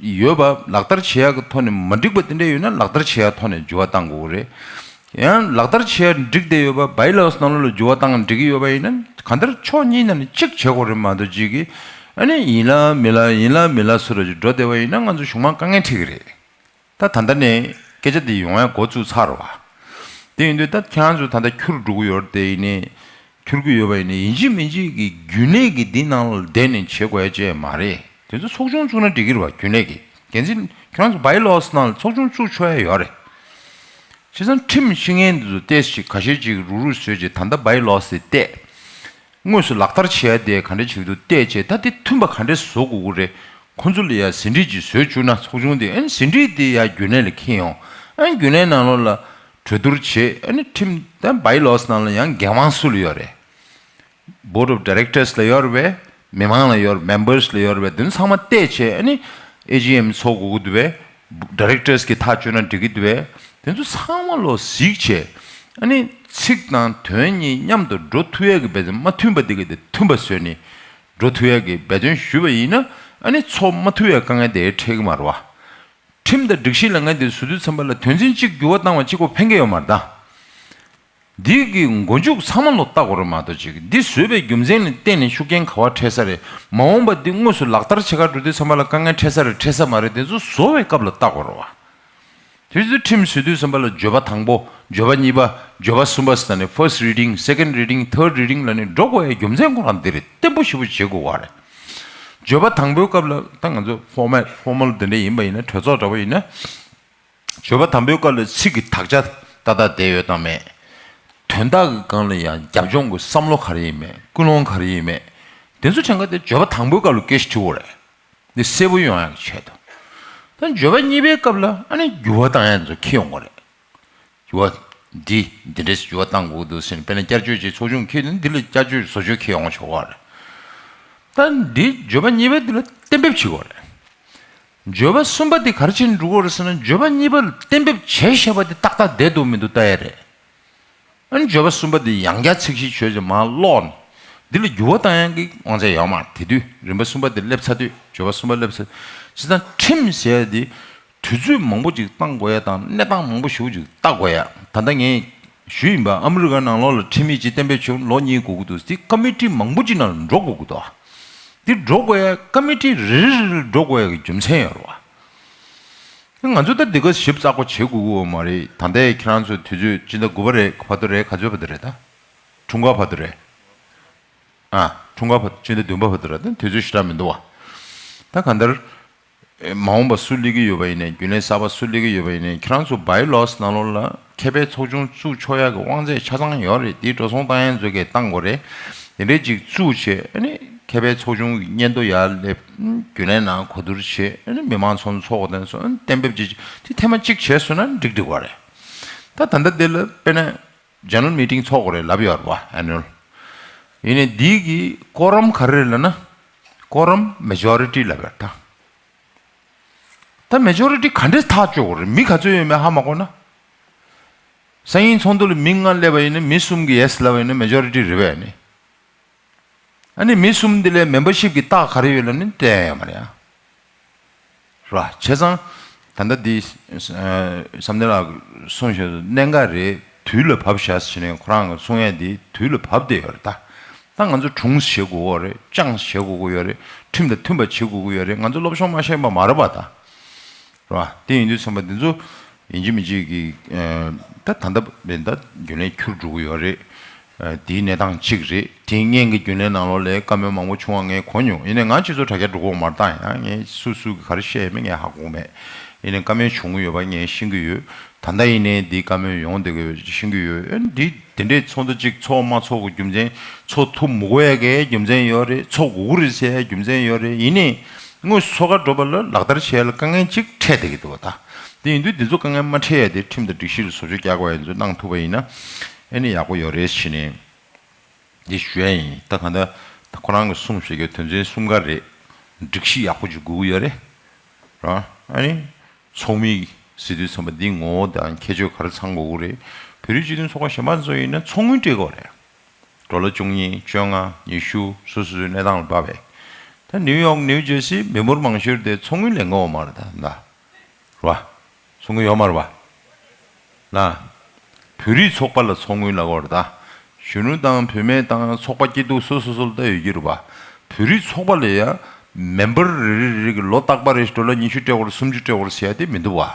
ཡོད་པ་ལག་བསྟར་བྱེད་ཡ་གི་ཐོག་ནས་མ་འགྲིག་པ་དེ་འདྲ་ཡོད་ན་ལག་བསྟར་བྱེད་ཡ་ཐོག་ནས་འགྱུར་བ་བཏང་དགོས་ཀྱི་རེད། ཡང་ལག་བསྟར་བྱེད་ཡ་འགྲིག་བསྡད་ཡོད་པ་བའི་ལོ་སི་ནང་ལོགས་ལ་འགྱུར་བ་བཏང་འགྲིག་གི་ཡོད་པ་ཡིན་ན་གང་ལྟར་ཕྱོགས་གཉིས་ནང་ནས་གཅིག་བྱེད་དགོས་རེད་མ་གཏོགས་གཅིག་གིས་ཨ་ནི་ཡིན་ལ་མིན་ལ་ཡིན་ལ་མིན་ལ་སུ་ར་ཅིག་འགྲོ་བསྡད་པ་ཡིན་ན་ང་ཚོ་གཞུང་མང་དཀའ་ངལ་འཕྲད་ཀྱི་རེད། ད་ད་ལྟ་ནས་སྐད་ཆ་འདི་ཡོང་ཡ་འགོ་བཙུགས་ཚར་བ། དེ་ཡིན་དུས་ད་ཁྱེད་རང་ཚོ་ད་ལྟ་འཁྱུར་འགྲོ་གི་ཡོད་རེད་དེ་ཡིན་ནའི། འཁྱུར་གི་ཡོད་པ་ཡིན་ནའི་ཡིན་གཅིག་མིན་གཅིག་གི་རྒྱུན་ལས་ཀྱི་འདི་ནང་ལ་བསྡད་ནས་བྱེད་དགོས་ཡ་ཅིག་མ་རེད། དེ་ཚོ་ཚོགས་ཆུང་བཙུགས་ན་འགྲིག་གི་རེད་བ་རྒྱུན་ལས་ཀྱི། འགན་འཛིན་ཁྱེད་རང་ཚོ་བའི་ལོ་སི་ནང་ལ་ཚོགས་ཆུང་བཙུགས་ཆོག་ཡ་ཡོད་རེད། བྱས་ཙང་ཁྲིམས་བཤིག་མཁན་འདི་ཚོ་ཏོག་ཙམ་ཁ་ཤས་ཅིག་རུག་རུག་བཟོས་བྱས། ད་ལྟ་བའི་ལོ་སི་དེ་བལྟས། དངོས་སུ་ལག་བསྟར་བྱེད་ཡ་དེ་ག་འདྲ་བྱེད་ཀྱི་འདུག་བལྟས་བྱས། ད་དེ་མཐུན་པ་ག་འདྲ་བཟོ་དགོས་ཀྱི་རེད། ཁོང་ཚོ་ལ་ཡ་ཟིན་བྲིས་ཅིག་བཟོས་བཅུག་ན། ཚོགས་ཆུང་དེ་ཨ་ནི་ཟིན་བྲིས་དེ་ཡ་རྒྱུན་ལས་ལ་འཁྱེར་ཡོང་། ཨ་ནི་རྒྱུན་ལས་ནང་ལོགས་ལ་གྲོས་བསྡུར་བྱེད། ཨ་ནི་ཁྲིམས་དང་བའི་ལོ་སི་ནང་ལ་ཡང་འགན་དབང་སུ་ལ་ཡོད་རེད། Board of Directors ལ་ཡོད་རེད་པས། མི་མང་ལ་ཡོད་རེད། Members ལ་ཡོད་རེད་པས། དེ་ཚོ་ཚང་མ་བལྟས་བྱས། ཨ་ནི་ཨེ་ཇི་ཨེམ་ཚོགས་དགོས་ཀྱི་འདུག་པས། Directors གིས་ཐག་གཅོད་ན་འགྲིག་གི་འདུག་པས། དེ་ཚོ་ཚང་མ་ལོ་གཟིགས་བྱས། ཨ་ནི་ཚིག་དང་དོན་གཉིས་མཉམ་དུ་འགྲོ་ཐུབ་ཡས་ཀྱི་འབད་བརྩོན། མ་མཐུན་པ་དེ་ག་དེ་མཐུན་པ་བཟོས་ནས་འགྲོ་ཐུབ་ཡས་ཀྱི་འབད་བརྩོན་ཞུས་པ་ཡིན་ན། ཨ་ནི་ཚོགས་མ་ཐུབ་ཡས་དཀའ་ངལ་དེ་འཕྲད་ཀྱི་མ་རེད་པ། ཁྲིམས་དང་སྒྲིག་གཞི་ལབ་མཁན་དེ་བཟོ་དུས་ཙམ་པ་ལ་དོན་ཚན་གཅིག་འགྱུར་བ་བཏང་བ་གཅིག་པོ་ཕན་གྱི་ཡོད་མ་རེད་ད། འདི་གི་མགོ་མཇུག་ཚང་མ་ལོ་ལྟ་དགོས་རེད་མ་གཏོགས། ཅིག་འདི་བཟོས་པའི་རྒྱུ་མཚན་ལ་བརྟེན་ནས་ཤུགས་རྐྱེན་ག་པར་འཕྲད་ས་རེད། མ་འོངས་པ་འདི་དངོས་སུ་ལག་བསྟར་བྱེད་གར་འགྲོ་དུས་ཙམ་པ་ལ་དཀའ་ངལ་འཕྲད་ས་རེད་འཕྲད་ས་མ་རེད། དེ་ཚོ་བཟོ་བའི་སྐབས་ལ་ལྟ་དགོས་རེད་པ། དེ་ཚོ་ཁྲིམས་བཟོ་དུས་ཙམ་པ་ལ་འགྱུར་བ་དང་པོ། འགྱུར་བ་གཉིས་པ། འགྱུར་བ་གསུམ་པ་ཟེར་ནས་first reading, second reading, third reading ལབ་ནས་འགྲོ་དགོས་ཡའི་རྒྱུ་མཚན་ཁོ་རང་འདི་རེད། བརྟན་པོ་ཞེ་པོ་བྱེད་དགོས་པ་རེད། འགྱུར་བ་དང་པོའི་སྐབས་ལ་ད་ང་ཚོ་ཕོར་མལ་ཕོར་མལ་དེ་འདྲ་ཡིན་པ་ཡིན་ན། གྲོས་ཚོགས་འདྲ་པོ་ཡིན་ན། འགྱུར་བ་དང་པོའི་སྐབས་ལ་ཚིག་གི་དག་ཆ་ཏག་ཏག་བསྡད་ཡོད་དམ་མེད། དོན་དག་གི་སྒང་ལ་ཡང་རྒྱབ་ལྗོངས་ཀྱི་བསམ་བློ་ག་རེ་ཡིན་མེད། ཀུན་སློང་ག་རེ་ཡིན་མེད། དེ་ཚོ་ཕྲན་ཁ་དེ་འགྱུར་བ་དང་པོའི་སྐབས་ལ་སྐད་ཆ་དྲི་དགོས་རེད། འདི་གསལ་པོ་ཡོང་ཡག་གི་ཆེད་དུ། ད་འགྱུར་བ་གཉིས་པའི་སྐབས་ལ་ཨ་ནི་འགྱུར་བ་བཏང་ཡག་ཚོ་འཁྱེར་ཡོང་དགོས་རེད། འགྱུར་བ་འདི་འདི་འདྲས་འགྱུར་བ་བཏང་དགོས་འདུག་ཟེར་ནས། དཔེར་ན་བསྐྱར་བཅོས་ཀྱི་ཚོགས་ཆུང་འཁྱེར་ནས་འདི་ལ་བསྐྱར་བཅོས་བཟོ་བཅོས་འཁྱེར་ཡོང་ཆོག་པ་རེད། ད་འདི་འགྱུར་བ་གཉིས་པའི་འདི་ལ་གཏན་འབེབས་བྱེད་དགོས་རེད། འགྱུར་བ་གསུམ་པ་འདི་ག་རེ་བྱས་ནས་འགྲོ་དགོས་རེད་ཟེར་ན། འགྱུར་བ་གཉིས་པ་ལ་གཏན་འབེབས་བྱས་བཞག་པ་འདི་ཏག་ཏག་བསྡད་འདུག་མི་འདུག་ལྟ་ཡ་རེད། ཨ་ནི་འགྱུར་བ་གསུམ་པ་འདི་ཡང་བསྐྱར་ཚིག་གཞི་བྱས་བྱས་མར་ཀློག་ནས། འདི་ལ་འགྱུར་བ་བཏང་ཡག་གི་དབང་ཆ་ཡོད་མ་རེད། དེ་དུས་རིམ་པ་གསུམ་པ་འདི་སླེབས་ཚར་དུས། འགྱུར་བ་གསུམ་པ་སླེབས་ཚར། བྱས་ཙང་ཁྲིམས་ཟེར་ཡ་འདི་དུས་ཚོད་མང་པོ་ཅིག་བཏང་དགོས་ཡ་དང་། གནས་སྟངས་མང་པོ་ཞེ་པོ་ཅིག་བལྟ་དགོས་ཡ། ད་ལྟ་ངས་ཞུས་ཡིན་པ། ཨ་མི་རི་ཀ་ནང་ལོགས་ལ་ཁྲིམས་ཡིག་ཅིག་གཏན་འབེབས་བྱུང་། ལོ་གཉིས་འགོར་གྱི་འདུག། དེ་ཀ་མི་ཊི་མང་པོ་ཅིག་ནང་ལ་འགྲོ་དགོས་ཀྱི་འདུག། དེ་འགྲོ་དགོས་ཡ། ཀ་མི་ཊི་རེ་རེ་རེ་འགྲོ་དགོས་ཡ་གི་རྒྱུ་མཚན་ཡོད་རེད་པ། ང་ཚོ་ད་འདི་ག་ཞིབ་ཚགས་པོ་བྱེད་དགོས་ཀྱི་ཡོད་མ་རེད། ད་ལྟའི་ཁྱེད་རང་ཚོ་དུས་ཚོད་སྤྱི་ཟླ་དགུ་པ་རེད། བར་དུ་རེད། ག་ཚོད་བར་དུ་རེད་ད། འཁྲུངས་སྐར་བར་དུ་རེད། ཨ། འཁྲུངས་སྐར་བར། སྤྱི་ཟླ་བདུན་པ་བར་དུ་རེད། ད་དུས་ཚོད་ཞེ་དྲག་མི་འདུག་པ། ད་གང་ལྟར། ཨེ། མ་འོངས་པ་སུ་སླེབས་ཀྱི་ཡོད་པ་ཡིན་ནའི། རྒྱུན་ལས་གསར་པ་སུ་སླེབས་ཀྱི་ཡོད་པ་ཡིན་ནའི། ཁྱེད་རང་ཚོ་བའི་ལོ་སི་ནང་ལོགས་ལ་མཁས་པའི་ཚོགས་ཆུང་བཙུགས་ཆོག་ཡག་གི་དབང་ཚད་ཆ་ཚང་ཡོད་རེད། དེ་འགྲོ་སོང་བཏང་ཡག་ཚོ་གིས་བཏང་དགོས་རེད། དེ་འདྲས་ཅིག་བཙུགས་བྱས། ཨ་ནི་མཁས་པའི་ཚོགས་ཆུང་གི་སྙན་ཐོ་ཡར་སླེབས། རྒྱུན་ལས་ནང་གོ་བསྡུར་བྱས། ཨ་ནི་མི་མང་ཚོགས་ཚོགས་དེ་ཚོ་གཏན་འབེབས་ཅིག་དེ་ཐེངས་མ་གཅིག་བྱས་སོང་ན་འགྲིག་འགྲིག་པ་རེད། ད་ད་ལྟ་དེ་ལ་དཔེར་ན་ཇེ་ནེ་རལ་མི་ཊིང་ཚོགས་དགོས་རེད་ལབ་ཡོད་རེད་པ། ཨེ་ནུ་ཨལ། ཡིན་ནའི་འདི་གི་ཀོ་རམ་ག་རེ་རེད་ལབ་ན། ཀོ་རམ་མེ་ཇོ་རི་ཊི་ལབ་ཡོད་རེད་ད། ད་མེ་ཇོ་རི་ཊི་ག་འདྲས་ཐག་གཅོད་དགོས་རེད། མི་ག་ཚོད་ཡོད་མེད་ཧ་མ་གོ་ན། སང་ཉིན་ཚོགས་འདུ་ལ་མི་ལྔ་སླེབས་པ་ཡིན་ན། མི་གསུམ་གྱིས་ཡེ་སི་ལབ་པ་ཡིན་ན་མེ་ཇོ་རི་ཊི་རེད་པས་ནི། ཨ་ནི་མི་གསུམ་འདི་ལ་མེམ་བར་ཤིབ་ཀྱི་རྟགས་ག་རེ་ཡོད་ལབ་ན་སྟོན་ཡ་ཡོད་མ་རེད་ཨ། རེད་པ། བྱས་ཙང་ད་ལྟ་འདི་ཨ་བསམ་གཏན་ལགས་གསུངས་བཞག་གནད་འགག་རེད། དུས་ལ་བབ་བཞག་ཟེར་ནས་ཁོ་རང་གིས་གསུང་ཡ་འདི་དུས་ལ་བབ་བསྡད་ཡོད་རེད་ད། ད་ང་ཚོ་གྲོངས་བྱེད་དགོས་ཀྱི་ཡོད་རེད། བཅངས་བྱེད་དགོས་ཀྱི་ཡོད་རེད། ཁྲིམས་དང་མཐུན་པ་བྱེད་དགོས་ཀྱི་ཡོད་རེད། ང་ཚོ་སློབ་སྦྱོང་མ་ཤེས་པ་མ་རེད་པ་ད། རེད་པ། དེ་ཡིན་དུས་ཙམ་པ་འདི་ཚོ་ཡིན་གཅིག་མིན་གཅིག་གི་ཨ་ད་ད་ལྟ་བས་ད་རྒྱུན་ལས་འཁྱུར་འགྲོ་གི་ཡོད་རེད། ཨ་དེའི་གནས་སྟངས་གཅིག་རེད། དེ་སྔོན་གྱི་རྒྱུན་ལས་ནང་ལོགས་ལ་བཀའ་མོལ་མང་པོ་བྱུང་བ་ངས་གོ་མྱོང་། ཡིན་ནའི་ང་སྤྱི་ཚོགས་དྲ་རྒྱ་འགྲོ་གི་ཡོད་མ་རེད་ད། ཡང་ངས་སུ་སུ་གིས་ག་རེ་བཤད་ཡོད་མེད་ངས་ཧ་གོ་གི་མེད། ཡིན་ནའི་བཀའ་མོལ་བྱུང་གི་ཡོད་པ་ངས་ཤེས་ཀྱི་ཡོད། ད་ལྟ་ཡིན་ནའི་འདི་བཀའ་མོལ་ཡོང་བསྡད་ཀྱི་ཡོད་པ་ཤེས་ཀྱི་ཡོད། ཨ་འདི་དེ་འདྲའི་ཚོགས་འདུ་གཅིག་ཚོགས་མ་ཚོགས་ཀྱི་རྒྱུ་མཚན། ཚོགས་ཐུབ་མི་དགོས་ཡ་གི་རྒྱུ་མཚན་ཡོད་རེད། ཚོགས་དགོས་ཀྱི་རེད་ཟེར་ཡ་རྒྱུ་མཚན་ཡོད་རེད། ཡིན་ནའི་དངོས་སུ་ཚོགས་ཁར་འགྲོ་བ་ལ་ལག་བསྟར་བྱེད་ཡ་ལ་དཀའ་ངལ་ཅིག་འཕྲད་བསྡད་ཀྱི་འདུག་པ་ད། དེ་ཡིན་དུས་འདི་ཚོ་དཀའ་ངལ་མ་འཕྲད་ཡ་དེ་ཁྲིམས་དང་སྒྲིག་གཞི་ལ་བཟོ་བཅོས་རྒྱག་པ་ཡིན་ཚུལ་གནང་ཐུབ་པ་ཡིན་ན་ཨ་ནི་ཡག་པོ་ཡོད་རེད་ཟེར་ནས་འདི་ཞུ་ཡ་ཡིན། ད་གང་ལྟར་ད་ཁོ་རང་གིས་གསུངས་བཞག་གི་དོན་ཚན་གསུམ་ཀ་རེད། སྒྲིག་གཞི་ཡག་པོ་ཅིག་དགོས་ཀྱི་ཡོད་རེད། ར། ཨ་ནི་ཚོགས་མི་ཟེར་དུས་ཙམ་པ་འདི་ངོ་བོ་དང་ཁྱད་ཆོས་ག་རེ་ཚང་དགོས་ཀྱི་རེད། བོད་རིགས་སྤྱི་མཐུན་ཚོགས་པ་གཞན་པ་ཚོ་ཡིན་ན་ཚོགས་དངུལ་སྤྲད་དགོས་རེད། ཌོ་ལར་བཅུ་གཉིས་བཅོ་ལྔ་ཉི་ཤུ་སོ་སོ་སོའི་གནས་སྟངས་ལ་བབས་པས། ད་ནིའུ་ཡོག་ནིའུ་ཇར་སི་མི་འབོར་མང་ཤོས་དེ་ཚོགས་དངུལ་ལེན་གྱི་ཡོད་མ་རེད་ད། ད་རེད་པ། ཚོགས་དངུལ་ཡོད་མ་རེད་པ། ལ། བོད་རིགས་ཚོགས་པ་ལ་ཚོགས་དངུལ་ལབ་ཀྱི་ཡོད་རེད་ད། གཞོན་ནུ་དང་བུད་མེད་དང་ཚོགས་པ་སྐྱིད་སྡུག་སོ་སོ་སོ་ལ་ལྟ་ཡོད་ཀྱི་རེད་པ། བོད་རིགས་ཚོགས་པ་ལ་ཡ་མེམ་བར་རེ་རེ་རེ་གི་ལོ་རྟག་པར་རེ་ཌོ་ལར་ཉི་ཤུ་སྤྲད་དགོས་རེད། སུམ་ཅུ་སྤྲད་དགོས་རེད་ཟེར་ཡ་དེ་མི་འདུག་པ།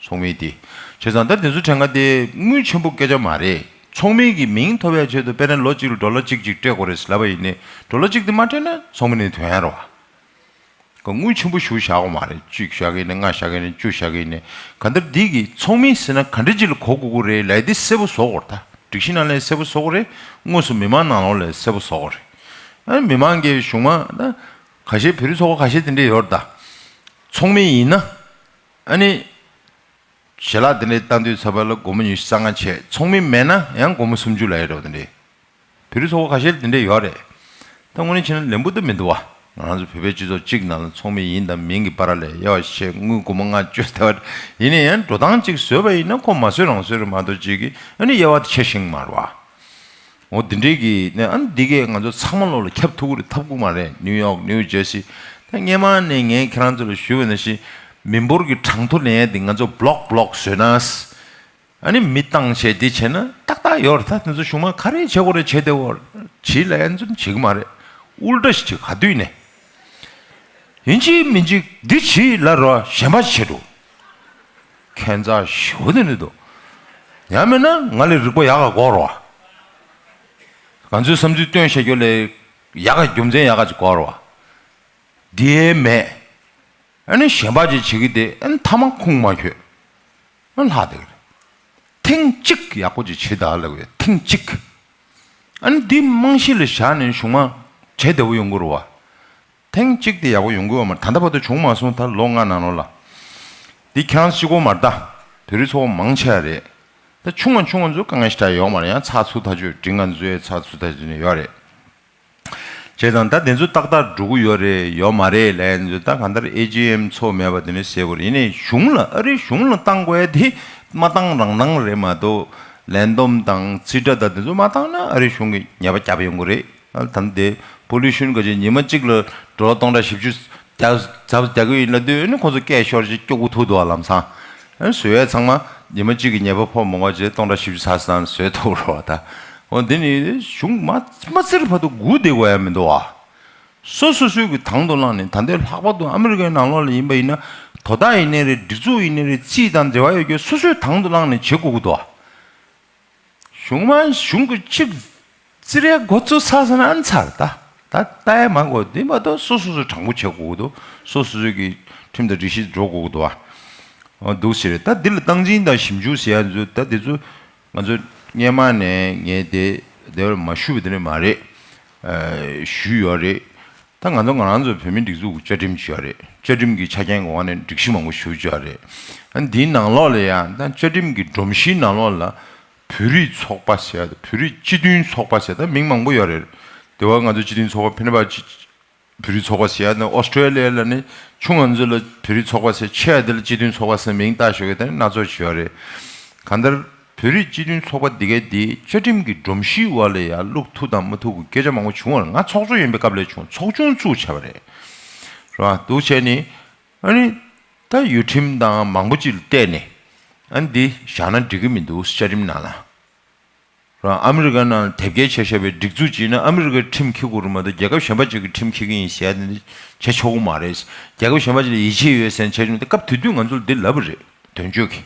ཚོགས་མི་དེ། བྱས་ཙང་ད་དེ་ཚོ་གྲངས་ཀ་དེ་དངུལ་ཆེན་པོ་སྐད་ཆ་མ་རེད། ཚོགས་མི་གི་མིང་ཐོབ་ཡ་ཆེད་དུ་དཔེར་ན་ལོ་གཅིག་ལ་ཌོ་ལར་གཅིག་གཅིག་སྤྲད་དགོས་རེད་ཟེར་ལབ་པ་ཡིན་ནའི་ཌོ་ལར་གཅིག་དེ་མ་སྤྲད་ན་ཚོགས་མི་ནས་ཐོན་ཡ་རེད་པ། དངུལ་ཆེན་པོ་ཞིག་བཞག་དགོས་མ་རེད། གཅིག་བཞག་གི་ཡིན་ན་ལྔ་བཞག་གི་ཡིན་ན་བཅུ་བཞག་གི་ཡིན་ན། གང་ལྟར་འདི་གི་ཚོགས་མི་ཟེར་ན་ག་འདྲ་ཅིག་ལ་གོ་དགོས་ཀྱི་རེད་ལབ་ཡ་འདི་གསལ་པོ་བཟོ་དགོས་རེད་ད། སྒྲིག་གཞི་ནང་ལ་གསལ་པོ་བཟོ་དགོས་རེད། དངོས་སུ་མི་མང་ནང་ལོགས་ལ་གསལ་པོ་བཟོ་དགོས་རེད། ཨ་ནི་མི་མང་གི་གཞུང་མང་ད་ཁ་ཤས་བོད་རིགས་ཚོགས་པ་ཁ་ཤས་དེ་འདྲས་ཡོད་རེད་ད། ཚོགས་མི་ཡིན་ན་ཨ་ནི་ཞལ་ལག་དེ་འདྲས་བཏང་དུས་ཚོད་པ་ལ་སྒོར་མོ་ཉི་ཤུ་རྩ་ལྔ་བྱས། ཚོགས་མི་མེད་ན་ཡང་སྒོར་མོ་སུམ་ཅུ་ལབ་ཡ་འདྲ་བོ་དེ་འདྲས། བོད་རིགས་ཚོགས་པ་ཁ་ཤས་དེ་འདྲས་ཡོད་རེད། ད་དངོས་གནས་བྱས་ན་ལན་པོ་ད་མི་འདུག་བ། ང་རང་ཚོ་བོད་པའི་སྤྱི་ཚོགས་གཅིག་ནང་ལ་ཚོགས་མི་ཡིན་དང་མིན་གྱི་བར་ལ་དབྱེ་བ་ཕྱེ། དངུལ་སྒོར་མོ་ལྔ་བཅུ་སྟེར་བ་ཡིན་ན་ཡང་འགྲོ་སྟངས་གཅིག་བཟོས་པ་ཡིན་ན་ཁོ་མ་བཟོས་རང་བཟོས་རེད་མ་གཏོགས་གཅིག་གིས་ཨ་ནི་དབྱེ་བ་དེ་ཕྱེ་ཤེས་ཀྱི་མ་རེད་བ། འོ་དེ་འདྲས་ཀྱི་ནས་ཨ་ནི་འདི་གས་ང་ཚོ་ཚང་མ་ལོག་ལ་ཁྱབ་ཐུབ་ཀྱི་རེད། ཐབས་ཀྱི་མ་རེད། ནིའུ་ཡོག་ནིའུ་ཇར་སི། ད་སྔས་མ་ནས་ངས་ཁྱེད་རང་ཚོ་ལ་ཞུས་པ་ནང་བཞིན་མི་འབོར་གྱི་གྲངས་ཐོ་ལེན་ཡ་དེ་ང་ཚོ་block block་བཟོས་ན། ཨ་ནི་མི་བཏང་བྱས་འདི་བྱས་ན་ཏག་ཏག་ཡོད་རེད། ད་དེ་ཚོ་གཞུང་མང་ག་རེ་བྱེད་དགོས་རེད་བྱས་བསྡད་ཡོད་རེད། བྱེད་ལ་ཡ་ཚོ་བྱེད་ཀྱི་མ་རེད། ཨུལ་ཏྲ་ཞིག་བྱེད་ག་དུས་ནས། ཡིན་གཅིག་མིན་གཅིག་འདི་བྱེད་ལ་རོ་གཞན་པ་ཞིག་བྱེད་འགྲོ། ཁྱད་མཚར་ཞེ་པོ་དེ་འདྲ་འདུག། ཡང་མིན་ན་ང་ལས་རིག་པ་ཡག་ག་དགོས་རོ། ང་ཚོའི་བསམ་ཚུལ་སྟོན་བཤད་རྒྱུ་ལས་ཡག་ག་རྒྱུ་མཚན་ཡག་ག་ཅིག་དགོས་རོ། འདི་ཡས་མེད། ཨ་ནི་གཞན་པ་ཅིག་བྱེད་ཀྱི་དེ་ཨ་ནི་མཐའ་མ་ཁུངས་མ་འཁྱོལ། ཨ་ལྷག་དེ་ག་རེད། ཐེངས་གཅིག་ཡག་པོ་ཅིག་བྱེད་ད་ལབ་ཡོད། ཐེངས་གཅིག། ཨ་ནི་འདི་རྨང་གཞི་ལ་བཞག་ནས་གཞུང་མང་བྱེད་བདེ་པོ་ཡོང་གི་རེད་བ། ཐེངས་གཅིག་དེ་ཡག་པོ་ཡོང་གི་ཡོད་མ་རེད། ད་ལྟ་བར་དུ་བྱུང་མ་སོང་། ད་ལོ་ལྔ་ནང་ལོགས་ལ། འདི་ཁྱེད་རང་གཅིག་པོ་མ་རེད་ད། བོད་རིགས་ཚོགས་པ་མང་ཆེ་བ་རེད། ད་ཆུང་བ་ཆུང་བ་ཚོ་དཀའ་ངལ་ཞེ་དྲག་ཡོད་མ་རེད། ཡང་ཚགས་ཚུད་ཐག་ཆོད་འགྲིག། ང་ཚོའི་ཚགས་ཚུད་ཐག་ཆོད་ནས་ཡོད་རེད། བྱས་ཙང་ད་དེ་ཚོ་ཏག་ཏག་འགྲོ་གི་ཡོད་རེད་ཡོད་མ་རེད་ལབ་ཡ་ཚོ་ད་གང་ལྟར་ཨེ་ཇི་ཨེམ་ཚོགས་མེད་པ་དེ་ནི་གསལ་པོ་རེད། ཡིན་ནའི་གཞུང་ལ་ཨ་རིའི་གཞུང་ལ་བཏང་དགོས་ཡ་དེ་མ་བཏང་རང་བཏང་རེད་མ་གཏོགས། ལན་འདོམས་དང་རྩིས་ཁྲ་དང་དེ་ཚོ་མ་བཏང་ན་ཨ་རིའི་གཞུང་གིས་ཉེས་པ་བརྒྱབ་ཡོང་གི་རེད། ཨ་ད་དེ་པོ་ལུ་ཤན་ག་ཅིག་ཉི་མ་གཅིག་ལ་ཌོ་ལར་སྟོང་ཕྲག་བཞི་བཅུ་རྒྱག་ཚབ་རྒྱག་གི་ཡིན་ལབ་དུས་ཨ་ནི་ཁོང་ཚོ་སྐད་ཤོར་ཅིག་སྐྱོ་གི་ཐུག་འདུག་ཨ་ལམ་སང་། ཨ་ནི་བཟོ་ཡས་ཚང་མ་ཉི་མ་གཅིག་གི་ཉེས་པ་ཕོག་མང་བ་བྱས་སྟོང་ཕྲག་བཞི་བཅུ་ཚར་སོང་བཟོས་ཐུབ་རོགས་ད། འོ་འདི་ནི་གཞུང་མ་མ་བཙིར་བར་དུ་སྒུག་བསྡད་དགོས་ཡ་མི་འདུག་ཨ། སོ་སོ་སོའི་གི་དང་དུ་བླངས་ནས། ད་ལྟའི་ལྷག་པར་དུ་ཨ་མི་རི་ཀའི་ནང་ལོགས་ལ་ཡིན་པ་ཡིན་ན་དོ་བདག་ཡིན་ནའི་རེད། སྒྲིག་འཛུགས་ཡིན་ནའི་རེད། རྩིས་དང་འབྲེལ་བ་ཡོད་རྒྱུ་སོ་སོའི་དང་དུ་བླངས་ནས་བྱེད་དགོས་ཀྱི་འདུག་ཨ། གཞུང་མང་གཞུང་གི་གཅིག་བཙིར་ཡ་འགོ་བཙུགས་ཚར་ཟེར་ན་ཨ་ནི་ཚར་ད། ད་ལྟ་ཡ་མ་དགོས། འདི་མ་གཏོགས་སོ་སོ་སོ་དྲང་པོ་བྱེད་དགོས་ཀྱི་འདུག། སོ་སོ་སོ་གི་ཁྲིམས་དང་སྒྲིག་གཞི་འགྲོ་དགོས་ཀྱི་འདུག་ཨ། འོ་འདུག་ཟེར། ད་འདི་ལ་སྟངས་འཛིན་དང་ཞིབ་འཇུག་ཟེར་ཡ་ཚོ་ད་འདི་ཚོ་ང་ཚོ་སྔས་མ་ནས་ངས་དེ་དེ་བར་མ་ཞུས་པ་དེ་འདྲ་མ་རེད། ཨ་ཞུས་ཡོད་རེད། ད་ང་ཚོ་ང་རང་ཚོ་བོད་མིའི་སྒྲིག་འཛུགས་ཀྱི་བཅའ་ཁྲིམས་ཅིག་ཡོད་རེད། བཅའ་ཁྲིམས་ཀྱི་ཆ་རྐྱེན་གྱི་འོག་ནས་སྒྲིག་གཞི་མང་པོ་ཞེ་པོ་ཅིག་ཡོད་རེད། ཨ་འདིའི་ནང་ལོགས་ལ་ཡང་ད་བཅའ་ཁྲིམས་ཀྱི་སྒྲོམ་གཞིའི་ནང་ལོགས་ལ་བོད་རིགས་ཚོགས་པ་ཟེར་ཡ་དང་། བོད་རིགས་སྤྱི་མཐུན་ཚོགས་པ་ཟེར་ཡ་ད་མིང་མང་པོ་ཡོད་རེད། དེ་བ་ང་ཚོ་སྤྱི་མཐུན་ཚོགས་པ་ཕན་པ་སྤྱི་བོད་རིགས་ཚོགས་པ་ཟེར་ཡ་ནི་ཨོ་སི་ཀྲེ་ལི་ཡ་ལ་ནི་ཆུང་ང་ཚོ་ལ་བོད་རིགས་ཚོགས་པ་ཟེར། ཆེ་བ་དེ་ལ་སྤྱི་མཐུན་ཚོགས་པ་ཟེར་མིང་བཏགས་ཞོག་གི་ད་ནི་སྣ་ཚོགས་ཤིག་ཡོད་རེད། གང་ལྟར་བོད་རིགས་སྤྱི་མཐུན་ཚོགས་པ་འདི་གའི་འདི་བཅའ་ཁྲིམས་ཀྱི་སྒྲོམ་གཞིའི་འོག་ལ་ཡ་བླུག་ཐུབ་དང་མ་ཐུབ་ཀྱི་སྐད་ཆ་མང་པོ་བྱུང་བ་རེད། ང་ཚོགས་གཙོ་ཡིན་པའི་སྐབས་ལ་བྱུང་། ཚོགས་ཆུང་བཙུགས་བྱས་པ་རེད། རེད་བ། འདུག་བྱས་ནི་ཨ་ནི་ད་ཡུལ་ཁྲིམས་དང་མང་པོ་ཅིག་ལ་བལྟས་ནས་ཨ་ནི་འདི་བཞག་ན་འགྲིག་གི་མི་འདུག། བཅའ་ཁྲིམས་ནང་ལ། རང་ཨ་མི་རི་ཀ་ནང་དེབ་སྐྱེལ་བྱས་བཞག་པའི་སྒྲིག་འཛུགས་ཅིག་ཡིན་ན་ཨ་མི་རི་ཀའི་ཁྲིམས་འཁྱེར་དགོས་རེད་མ་གཏོགས་རྒྱལ་ཁབ་གཞན་པ་ཅིག་གི་ཁྲིམས་འཁྱེར་གྱི་ཡིན་ཟེར་ཡ་དེ་འདྲ་བྱེད་ཆོག་གི་མ་རེད། རྒྱལ་ཁབ་གཞན་པ་ཅིག་ལ་ཡིད་ཆེས་ཡོད་ཟེར་ནས་བྱས་བྱུང་སྟེ་སྐབས་དེ་དུས་ང་ཚོ་ལ་འདི་ལབ་པ་རེད། དོན་གཅོད་ཀྱིས།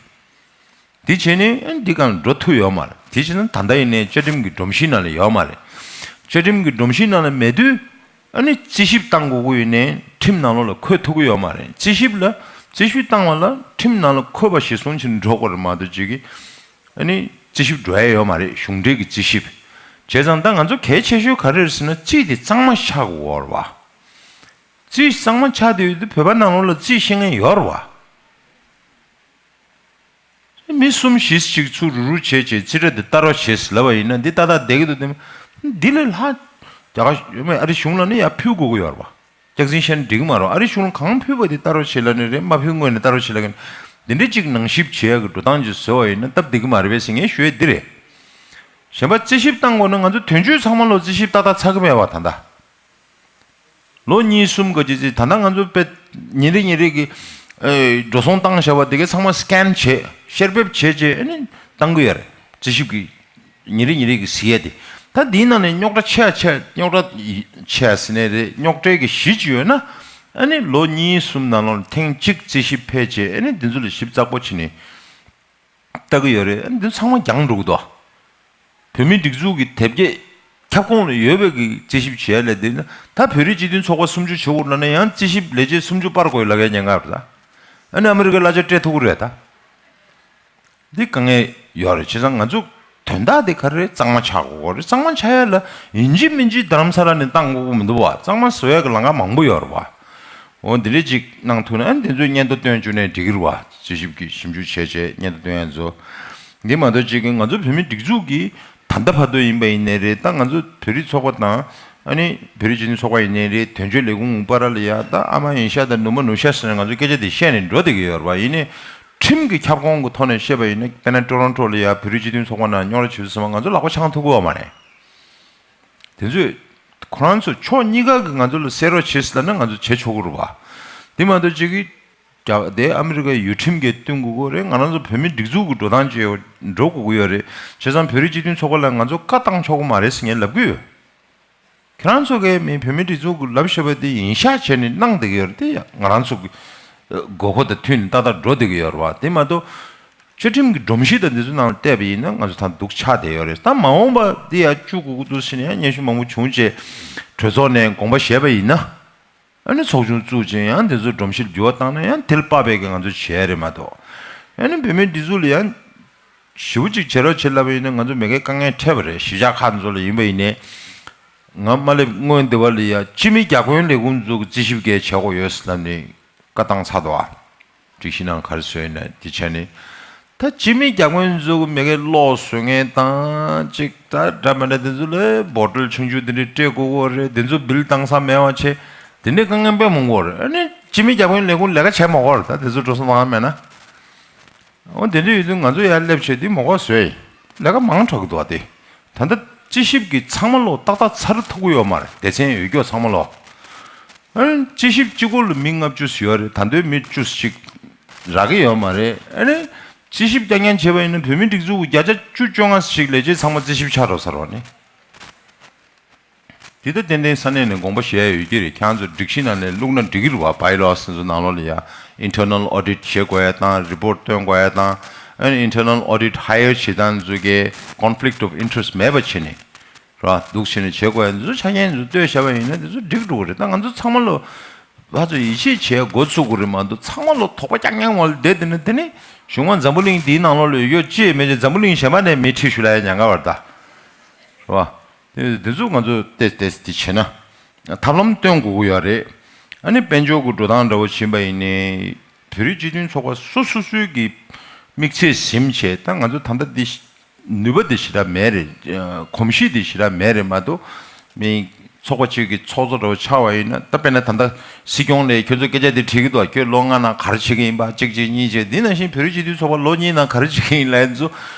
འདི་བྱས་ནས་ཨ་འདི་གང་འགྲོ་ཐུབ་ཡོད་མ་རེད། དེ་བྱས་ན་ད་ལྟ་ཡིན་ནའི་བཅའ་ཁྲིམས་ཀྱི་སྒྲོམ་གཞི་ནང་ལ་ཡོད་མ་རེད། བཅའ་ཁྲིམས་ཀྱི་སྒྲོམ་གཞི་ནང་ལ་མེད་དུས་ཨ་ནི་རྩིས་ཞིབ་བཏང་དགོས་ཀྱི་ཡོད་ནའི་ཁྲིམས་ནང་ལོགས་ལ་འཁོད་ཐུབ་ཀྱི་ཡོད་མ་རེད། རྩིས་ཞིབ་ལ་རྩིས་ཞིབ་བཏང་བ་ལ་ཁྲིམས་ནང་ལ་འཁོད་པ་གཞིར་བཟུང་བྱས་ནས་འགྲོ་དགོས་རེད་མ་གཏོགས་ཅིག་གིས། ཨ་ནི་རྩིས་ཞིབ་འགྲོ་ཡ་ཡོད་མ་རེད། གཞུང་འབྲེལ་གྱི་རྩིས་ཞིབ། བྱས་ཙང་ད་ང་ཚོ་གལ་ཆེ་ཤོས་ག་རེ་རེད་ཟེར་ན་རྩིས་དེ་གཙང་མ་ཆགས་དགོས་རེད་བ། རྩིས་གཙང་མ་ཆགས་བསྡད་ཡོད་དུས་བོད་པ་ནང་ལོགས་ལ་རྩིས་ཤེས་མཁན་ཡོད་རེད་བ། མི་གསུམ་བཞི་ཞིག་ཚུར་རུག་རུག་བྱས་བྱས་རྩིས་ཁྲ་དེ་ལྟ་རོགས་བྱས་ཟེར་ལབ་པ་ཡིན་ན་འདི་ཏག་ཏག་བསྡད་ཀྱི་འདུག་དེ། འདི་ལས་ལྷག་རྒྱ་གར་ཨ་རི་གཞུང་ལ་ནི་ཡར་ཕུལ་དགོས་ཀྱི་ཡོད་རེད་བ། སྐྱག་རྫུན་བཤད་ན་འགྲིག་གི་མ་རེད། ཨ་རི་གཞུང་ལ་གང་ཕུལ་བ་དེ་ལྟ་རོགས་བྱེད་ལབ་ནི་རེད། མ་ཕུལ་སྔོན་ནས་ལྟ་རོགས་བྱེད་ལབ་མཁན། འདི་འདྲ་ཅིག་ནང་ཞིབ་བྱེད་ཡག་གི་འགྲོ་སྟངས་ཅིག་བཟོས་པ་ཡིན་ན་སྟབས་བདེ་གི་མ་རེད་པས་ཟེར་ངས་ཞུ་ཡས་འདི་རེད། གཞན་པ་རྩིས་ཞིབ་བཏང་དགོས་ན་ང་ཚོ་དོན་གཅོད་ཚང་མ་ལོ་རྩིས་ཞིབ་ཏག་ཏག་ཚར་གི་མེད་པ་ད་ལྟ། ལོ་གཉིས་གསུམ་ག་ཅིག་ཅིག་ད་ལྟ་ང་ཚོ་དཔེ་ཉིན་རེ་ཉིན་རེ་གི་ཨེ་འགྲོ་སོང་བཏང་བཞག་པ་དེ་གའི་ཚང་མ་སི་ཀེན་བྱས་བཤེར་འབེབས་བྱས་བྱས་ཨ་ནི་བཏང་གི་ཡོད་རེད། རྩིས་ཞིབ་ཀྱི་ཉིན་རེ་ཉིན་རེ་གི་གཟིགས་ཡས་དེ། ད་འདིའི་ནང་ནས་རྙོག་དྲ་ཆེ་བ་ཆེ་རྙོག་དྲ་ཆེ་བ་ཟེར་ནའི་རེད། རྙོག་དྲའི་གི་གཞི་ཅིག་ཡོད་ན་ཨ་ནི་ལོ་གཉིས་གསུམ་ནང་ལོགས་ཐེངས་གཅིག་རྩིས་ཞིབ་ཕེབས་བྱས་ཨ་ནི་འདི་ཚོ་ལ་ཞིབ་ཚགས་པོ་བྱས་ནས་ལྟ་གི་ཡོད་རེད། ཨ་ནི་འདི་ཚོ་ཚང་མ་འགྱངས་འགྲོ་གི་འདུག། བོད་མིའི་སྒྲིག་འཛུགས་ཀྱི་དེབ་སྐྱེལ་ ཁྱབ་ཁོངས་ལ་ཡོད་པའི་གི་རྩིས་ཞིབ་བྱས་ལས་དེ་ན་ད་བོད་རིགས་སྤྱི་མཐུན་ཚོགས་པ་སུམ་ཅུ་བྱེད་དགོས་ལབ་ན་ཡང་རྩིས་ཞིབ་ལས་བྱེད་སུམ་ཅུ་སྤར་དགོས་ལབ་མཁན་ཉེན་ཁ་རེད་ད། ཨ་ནི་ཨ་མི་རི་ཀའི་གླ་ཆ་སྤྲད་ཐུབ་ཀྱི་རེད་ད། འདི་དཀའ་ངལ་ཡོད་རེད། བྱས་ཙང་ང་ཚོ་དོན་དག་དེ་ག་རེ་རེད། གཙང་མ་ཆགས་དགོས་རེད། གཙང་མ་ཆགས་ཡ་ལ་ཡིན་གཅིག་མིན་གཅིག་རྡ་རམ་ས་ལ་ནས་བཏང་དགོས་ཀྱི་མི་འདུག་བ། གཙང་མ་བཟོ་ཡ་གི་ལམ་ཁ་མང་པོ་ཡོད་རེད་བ། འོ་འདི་འདྲས་ཅིག་གནང་ཐུབ་ན་ཨ་ནི་དེ་ཚོས་སྙན་ཐོ་བཏོན་བཅུག་ནས་འགྲིག་གི་རེད་བ། རྩིས་ཞིབ་ཀྱི་ཞིབ་འཇུག་བྱས་བྱས་སྙན་ཐོ་བཏོན་ཡ་ཚོ། འདི་མ་གཏོགས་ཅིག་གི་ང་ཚོ་བོད་མི་སྒྲིག་འཛུགས་ཀྱི་ད་ལྟ་བར་དུ་ཡིན་པ་ཡིན་ནའི་རེད། ད་ང་ཚོ་བོད་རིགས་ཚོགས་པ་དང་ཨ་ནི་བོད་རིགས་སྤྱི་མཐུན་ཚོགས་པ་ཡིན་ནའི་རེད། དོན་གཅོད་ལས་ཁུངས་བར་ལ་ཡ་ད་ཨ་མ་ཡིན་ཤག་དང་ནུ་མ་ནུ་ཤག་ཟེར་ནས་ང་ཚོ་སྐད་ཆ་དེ་བཤད་ནས་འགྲོ་བསྡད་ཀྱི་ཡོད་རེད་བ། ཡིན་ནའི་ཁྲིམས་ཀྱི་ཁྱབ་ཁོངས་ཀྱི་ཐོག་ནས་བཤད་པ་ཡིན་ན་དཔེར་ན་ཊོ་རོན་ཊོ་ལ་ཡ་བོད་རིགས་སྤྱི་མཐུན་ཚོགས་པ་ནང་རྙོག་དྲ་བྱེད་དུས་ཙམ་པ་ང་ཚོ་ལག་པ་འཆང་ཐུབ་ཀྱི་ཡོད་མ་རེད། དེ་ཚོས་ཁོ་རང་ཚོ་ཕྱོགས་གཉིས་ཀ་གི་ང་ཚོ་ལ་གསལ་རོགས་བྱེད་ཟེར་ན་ང་ཚོ་བྱེད་ཆོག་གི་རེད་བ། དེ་མ་གཏོགས་ཅིག་གི་རྒྱ་དེ་ཨ་མི་རི་ཀའི་ཡུལ་ཁྲིམས་ཀྱིས་བསྟུན་དགོས་ཀྱི་རེད། ང་རང་ཚོ་བོད་མི་སྒྲིག་འཛུགས་ཀྱི་འགྲོ་སྟངས་བཅས་འགྲོ་དགོས་ཀྱི་ཡོད་རེད། བྱས་ཙང་བོད་རིགས་སྤྱི་མཐུན་ཚོགས་པ་ལ་ང་ཚོ་བཀའ་བཏང་ཆོག་གི་མ་རེད་ཟེར་ངས་ལབ་ཀྱི་ཡོད། ཁྱེད་རང་ཚོ་གིས་མི་བོད་མི་སྒྲིག་འཛུགས་ཀྱི་ལབ་བཞག་པ་དེ་ཡིན་ཤག་བྱས་ནས་གནང་བསྡད་ཀྱི་ཡོད་རེད། དེ་ཡང་ང་རང་ཚོ་གི་དགོས་མཁོ་དང་མཐུན་ནས་ཏག་ཏག་འགྲོ་བསྡད་ཀྱི་ཡོད་རེད་བ། དེ་མ་གཏོགས་བཅའ་ཁྲིམས་ཀྱི་སྒྲོམ་གཞི་དང་འདི་ཚོ་ནང་བལྟས་པ་ཡིན་ན་ང་ཚོ་ད་སྡུག་ཆགས་བསྡད་ཡོད་རེད། ད་མ་འོངས་པ་འདི་ཡང་བཅུག་དགོས་ཀྱི་འདུག་ཟེར་ནས་ཡང་སྙན་ཞུ་མང་པོ་བྱུང་རྗེས་གྲོས་ཚོགས་ནས་དགོངས་པ་བཞེས་པ་ཡིན་ན། ཨ་ནི་ཚོགས་ཆུང་བཙུགས་ཅིང་ཡང་དེ་ཚོའི་སྒྲོམ་གཞི་ལ་འགྱུར་བ་བཏང་ན་ཡང་དེ་ལ་དཔག་པའི་གི་ང་ཚོ་བྱས་རེད་མ་གཏོགས། ཨ་ནི་བོད་མིའི་སྒྲིག་འཛུགས་ལ་ཡང་ཞེ་པོ་ཅིག་བྱེད་རོགས་བྱེད་ལབ་པ་ཡིན་ན་ང་ཚོ་མ་གིའི་དཀའ་ངལ་འཕྲད་པ་རེད། གཞིས་ཆགས་ཁག་ཚོ་ལ་ཡིན་པ་ཡིན་ནའི། ང་མ་སླེབས་སྔོན་འདི་བ་ལ་ཡ་སྤྱི་མི་བརྒྱ་དཔོན་ལས་ཁུངས་ཚོ་གི་རྩིས་ཞིབ་གས་བྱེད་དགོས་ཡོད་ཟེར་ལབ་ནས་བཀའ་བཏང་ཚར་འདུག་ཨ། སྒྲིག་གཞི་ནང་ག་རེ་བཟོས་ཡིན་ན་དེ་བྱས་ནས། ད་སྤྱི་མི་བརྒྱ་དཔོན་ཚོ་གི་མ་གིའི་གློག་བཟོ་མཁན་དང་ཅིག་ད་འདྲ་མི་འདྲ་དེ་ཚོ་ལ་བོ་ཊལ་ཆུང་ཆུང་དེ་འདྲ་སྤྲད་དགོས་ཀྱི་རེད། དེ་ཚོ་བིལ་བཏང་ས་མེད་པ་བྱས། དེ་འདྲའི་དཀའ་ངལ་དཔེ་མང་པོ་རེད། ཨ་ནི་སྤྱི་མི་བརྒྱ་དཔོན་ལས་ཁུངས་ལས་ཀ་བྱས་མ་དགོས་རེད། ད་དེ་ཚོ་འགྲོ་སོང་བཏང་ཡ་མེད་ན། འོ་དེ་འདྲ་ཡོད་དུས་ང་ཚོ་ཡར་སླེབས་བྱས་དེ་མ་དགོས་བཟོས་ཡིན། ལས་ཀ་མང་དྲགས་ཀྱི་འདུག་བ་དེ། ད་ལྟ་རྩིས་ཞིབ་ཀྱི་ཚང་མ་ལོ་ཏག་ཏག་ཚར་ཐུབ་ཀྱི་ཡོད་མ་རེད། སྡེ་ཚན་ཡོད་སྐྱོ་ཚང་མ་ལོ། ཨ་ནི་རྩིས་ཞིབ་གཅིག་པོ་ལ་མི་ལྔ་བཅུ་ཡོད་རེད། ད་དུང་མི་བཅུ་ཞིག་རག་གི་ཡོད་མ་རེད། ཨ་ནི་རྩིས་ཞིབ་རྐྱང་རྐྱང་བྱས་པ་ཡིན་ན་བོད་མི་སྒྲིག་འཛུགས་ཀྱི་བརྒྱ་ཆ་བཅུ་བཅོ་ལྔ་ཞིག་ལས་བྱེད་ཚང་མ་རྩིས་ཞིབ་ཆགས་འགྲོ་ས་རེད་བ་ནི། དེ་ལྟར་ཏན་ཏན་ས་གནས་ནས་དགོངས་པ་བཞེས་ཡ་ཡོད་ཀྱི་རེད། ཁྱེད་རང་ཚོ་སྒྲིག་གཞི་ནང་ནས་བླུགས་ན་འགྲིག་གི་རེད་བ། བྷའི་ལོ་སི་ཚོ་ནང་ལོགས་ལ་ཡ་ཨིན་ཊར་ནལ་ཨོ་ཌིཊ་བྱེད་དགོས་ཡ་དང་རི་པོཊ་སྟོན་དགོས་ཡ་དང་། ཨ་ནི་ཨིན་ཊར་ནལ་ཨོ་ཌིཊ་ཧ་ཡར་བྱེད་སྟངས་ཚོ་གའི་ཀོན་ཕི་ལིཀ་ཊི་ཨོཕ་ཨིན་ཊི་རེ་སི་མེད་པ་བྱས་ནས་ར་འདུག་བྱས་ནས་བྱེད་དགོས་ཡ་འདི་ཚོ་ཆ་རྐྱེན་འདི་ཚོ་བཏོད་བཞག་པ་ཡིན་ན་འདི་ཚོ་འགྲིག་འགྲོ་གི་རེད། ད་ང་ཚོ་ཚང་མ་ལོ་ཕར་ཚུར་ཡིད་ཆེས་བྱས་འགོ་ཚུགས་དགོས་རེད་མ་གཏོགས་ཚང་མ་ལོ་དོགས་པ་རྐྱང་རྐྱང་བ་ལ་བསྡད་བསྡད་ན་དེ་ནི་གཞུང་མང་འཛམ་བུ་གླིང་འདིའི་ནང་ལོགས་ལ་ཡོད་ཅེས་མེད་ཅེས་འཛམ་བུ་གླིང་གཞན་པ་ནས་མི་ཁྲིད་ཞུ་ལ་ཡ་ཉན་ག་བར་ད་རེད་བ། དེ་དེ་ཚོ་ང་ཚོ་ཏེས་ཏེས་དེ་བྱེད་ན་ཐབས་ལམ་སྟོན་དགོས་ཀྱི་ཡོད་རེད། ཨ་ནི་དཔལ་འབྱོར་གྱི་འགྲོ་སྟངས་འདྲ་བོ་ཕྱིན་པ་ཡིན་ནའི་བོད་རིགས་སྤྱི་མཐུན་ཚོགས་པ་སོ་སོ་སོའི་གི་དམིགས་ཚད་ཟིན་བྱས། ད་ང་ཚོ་ད་ལྟ་འདི་ནུས་པ་འདི་ཞེ་དྲག་མེད་རེད། གོམས་གཤིས་འདི་ཞེ་དྲག་མེད་རེད་མ་གཏོགས་མི་ཚོགས་པ་གཅིག་གི་ཚོགས་གཙོ་འདྲ་བོ་ཆགས་པ་ཡིན་ན། ད་དཔེར་ན་ད་ལྟ་སྲིད་སྐྱོང་ལས་ཁྱོད་ཚོ་སྐད་ཆ་འདི་དྲིས་ཀྱི་འདུག་ཁྱོད་ལོ་ལྔ་ནང་ག་རེ་བྱེད་ཀྱི་ཡིན་པ་གཅིག་གཅིག་གཉིས་བྱས། འདི་ནང་བཞིན་བོད་རིགས་སྤྱི་མཐུན་ཚོགས་པ་ལོ་གཉིས་ནང་ག་རེ་བྱེད་ཀྱི་ཡིན་ལབ་ཚོ།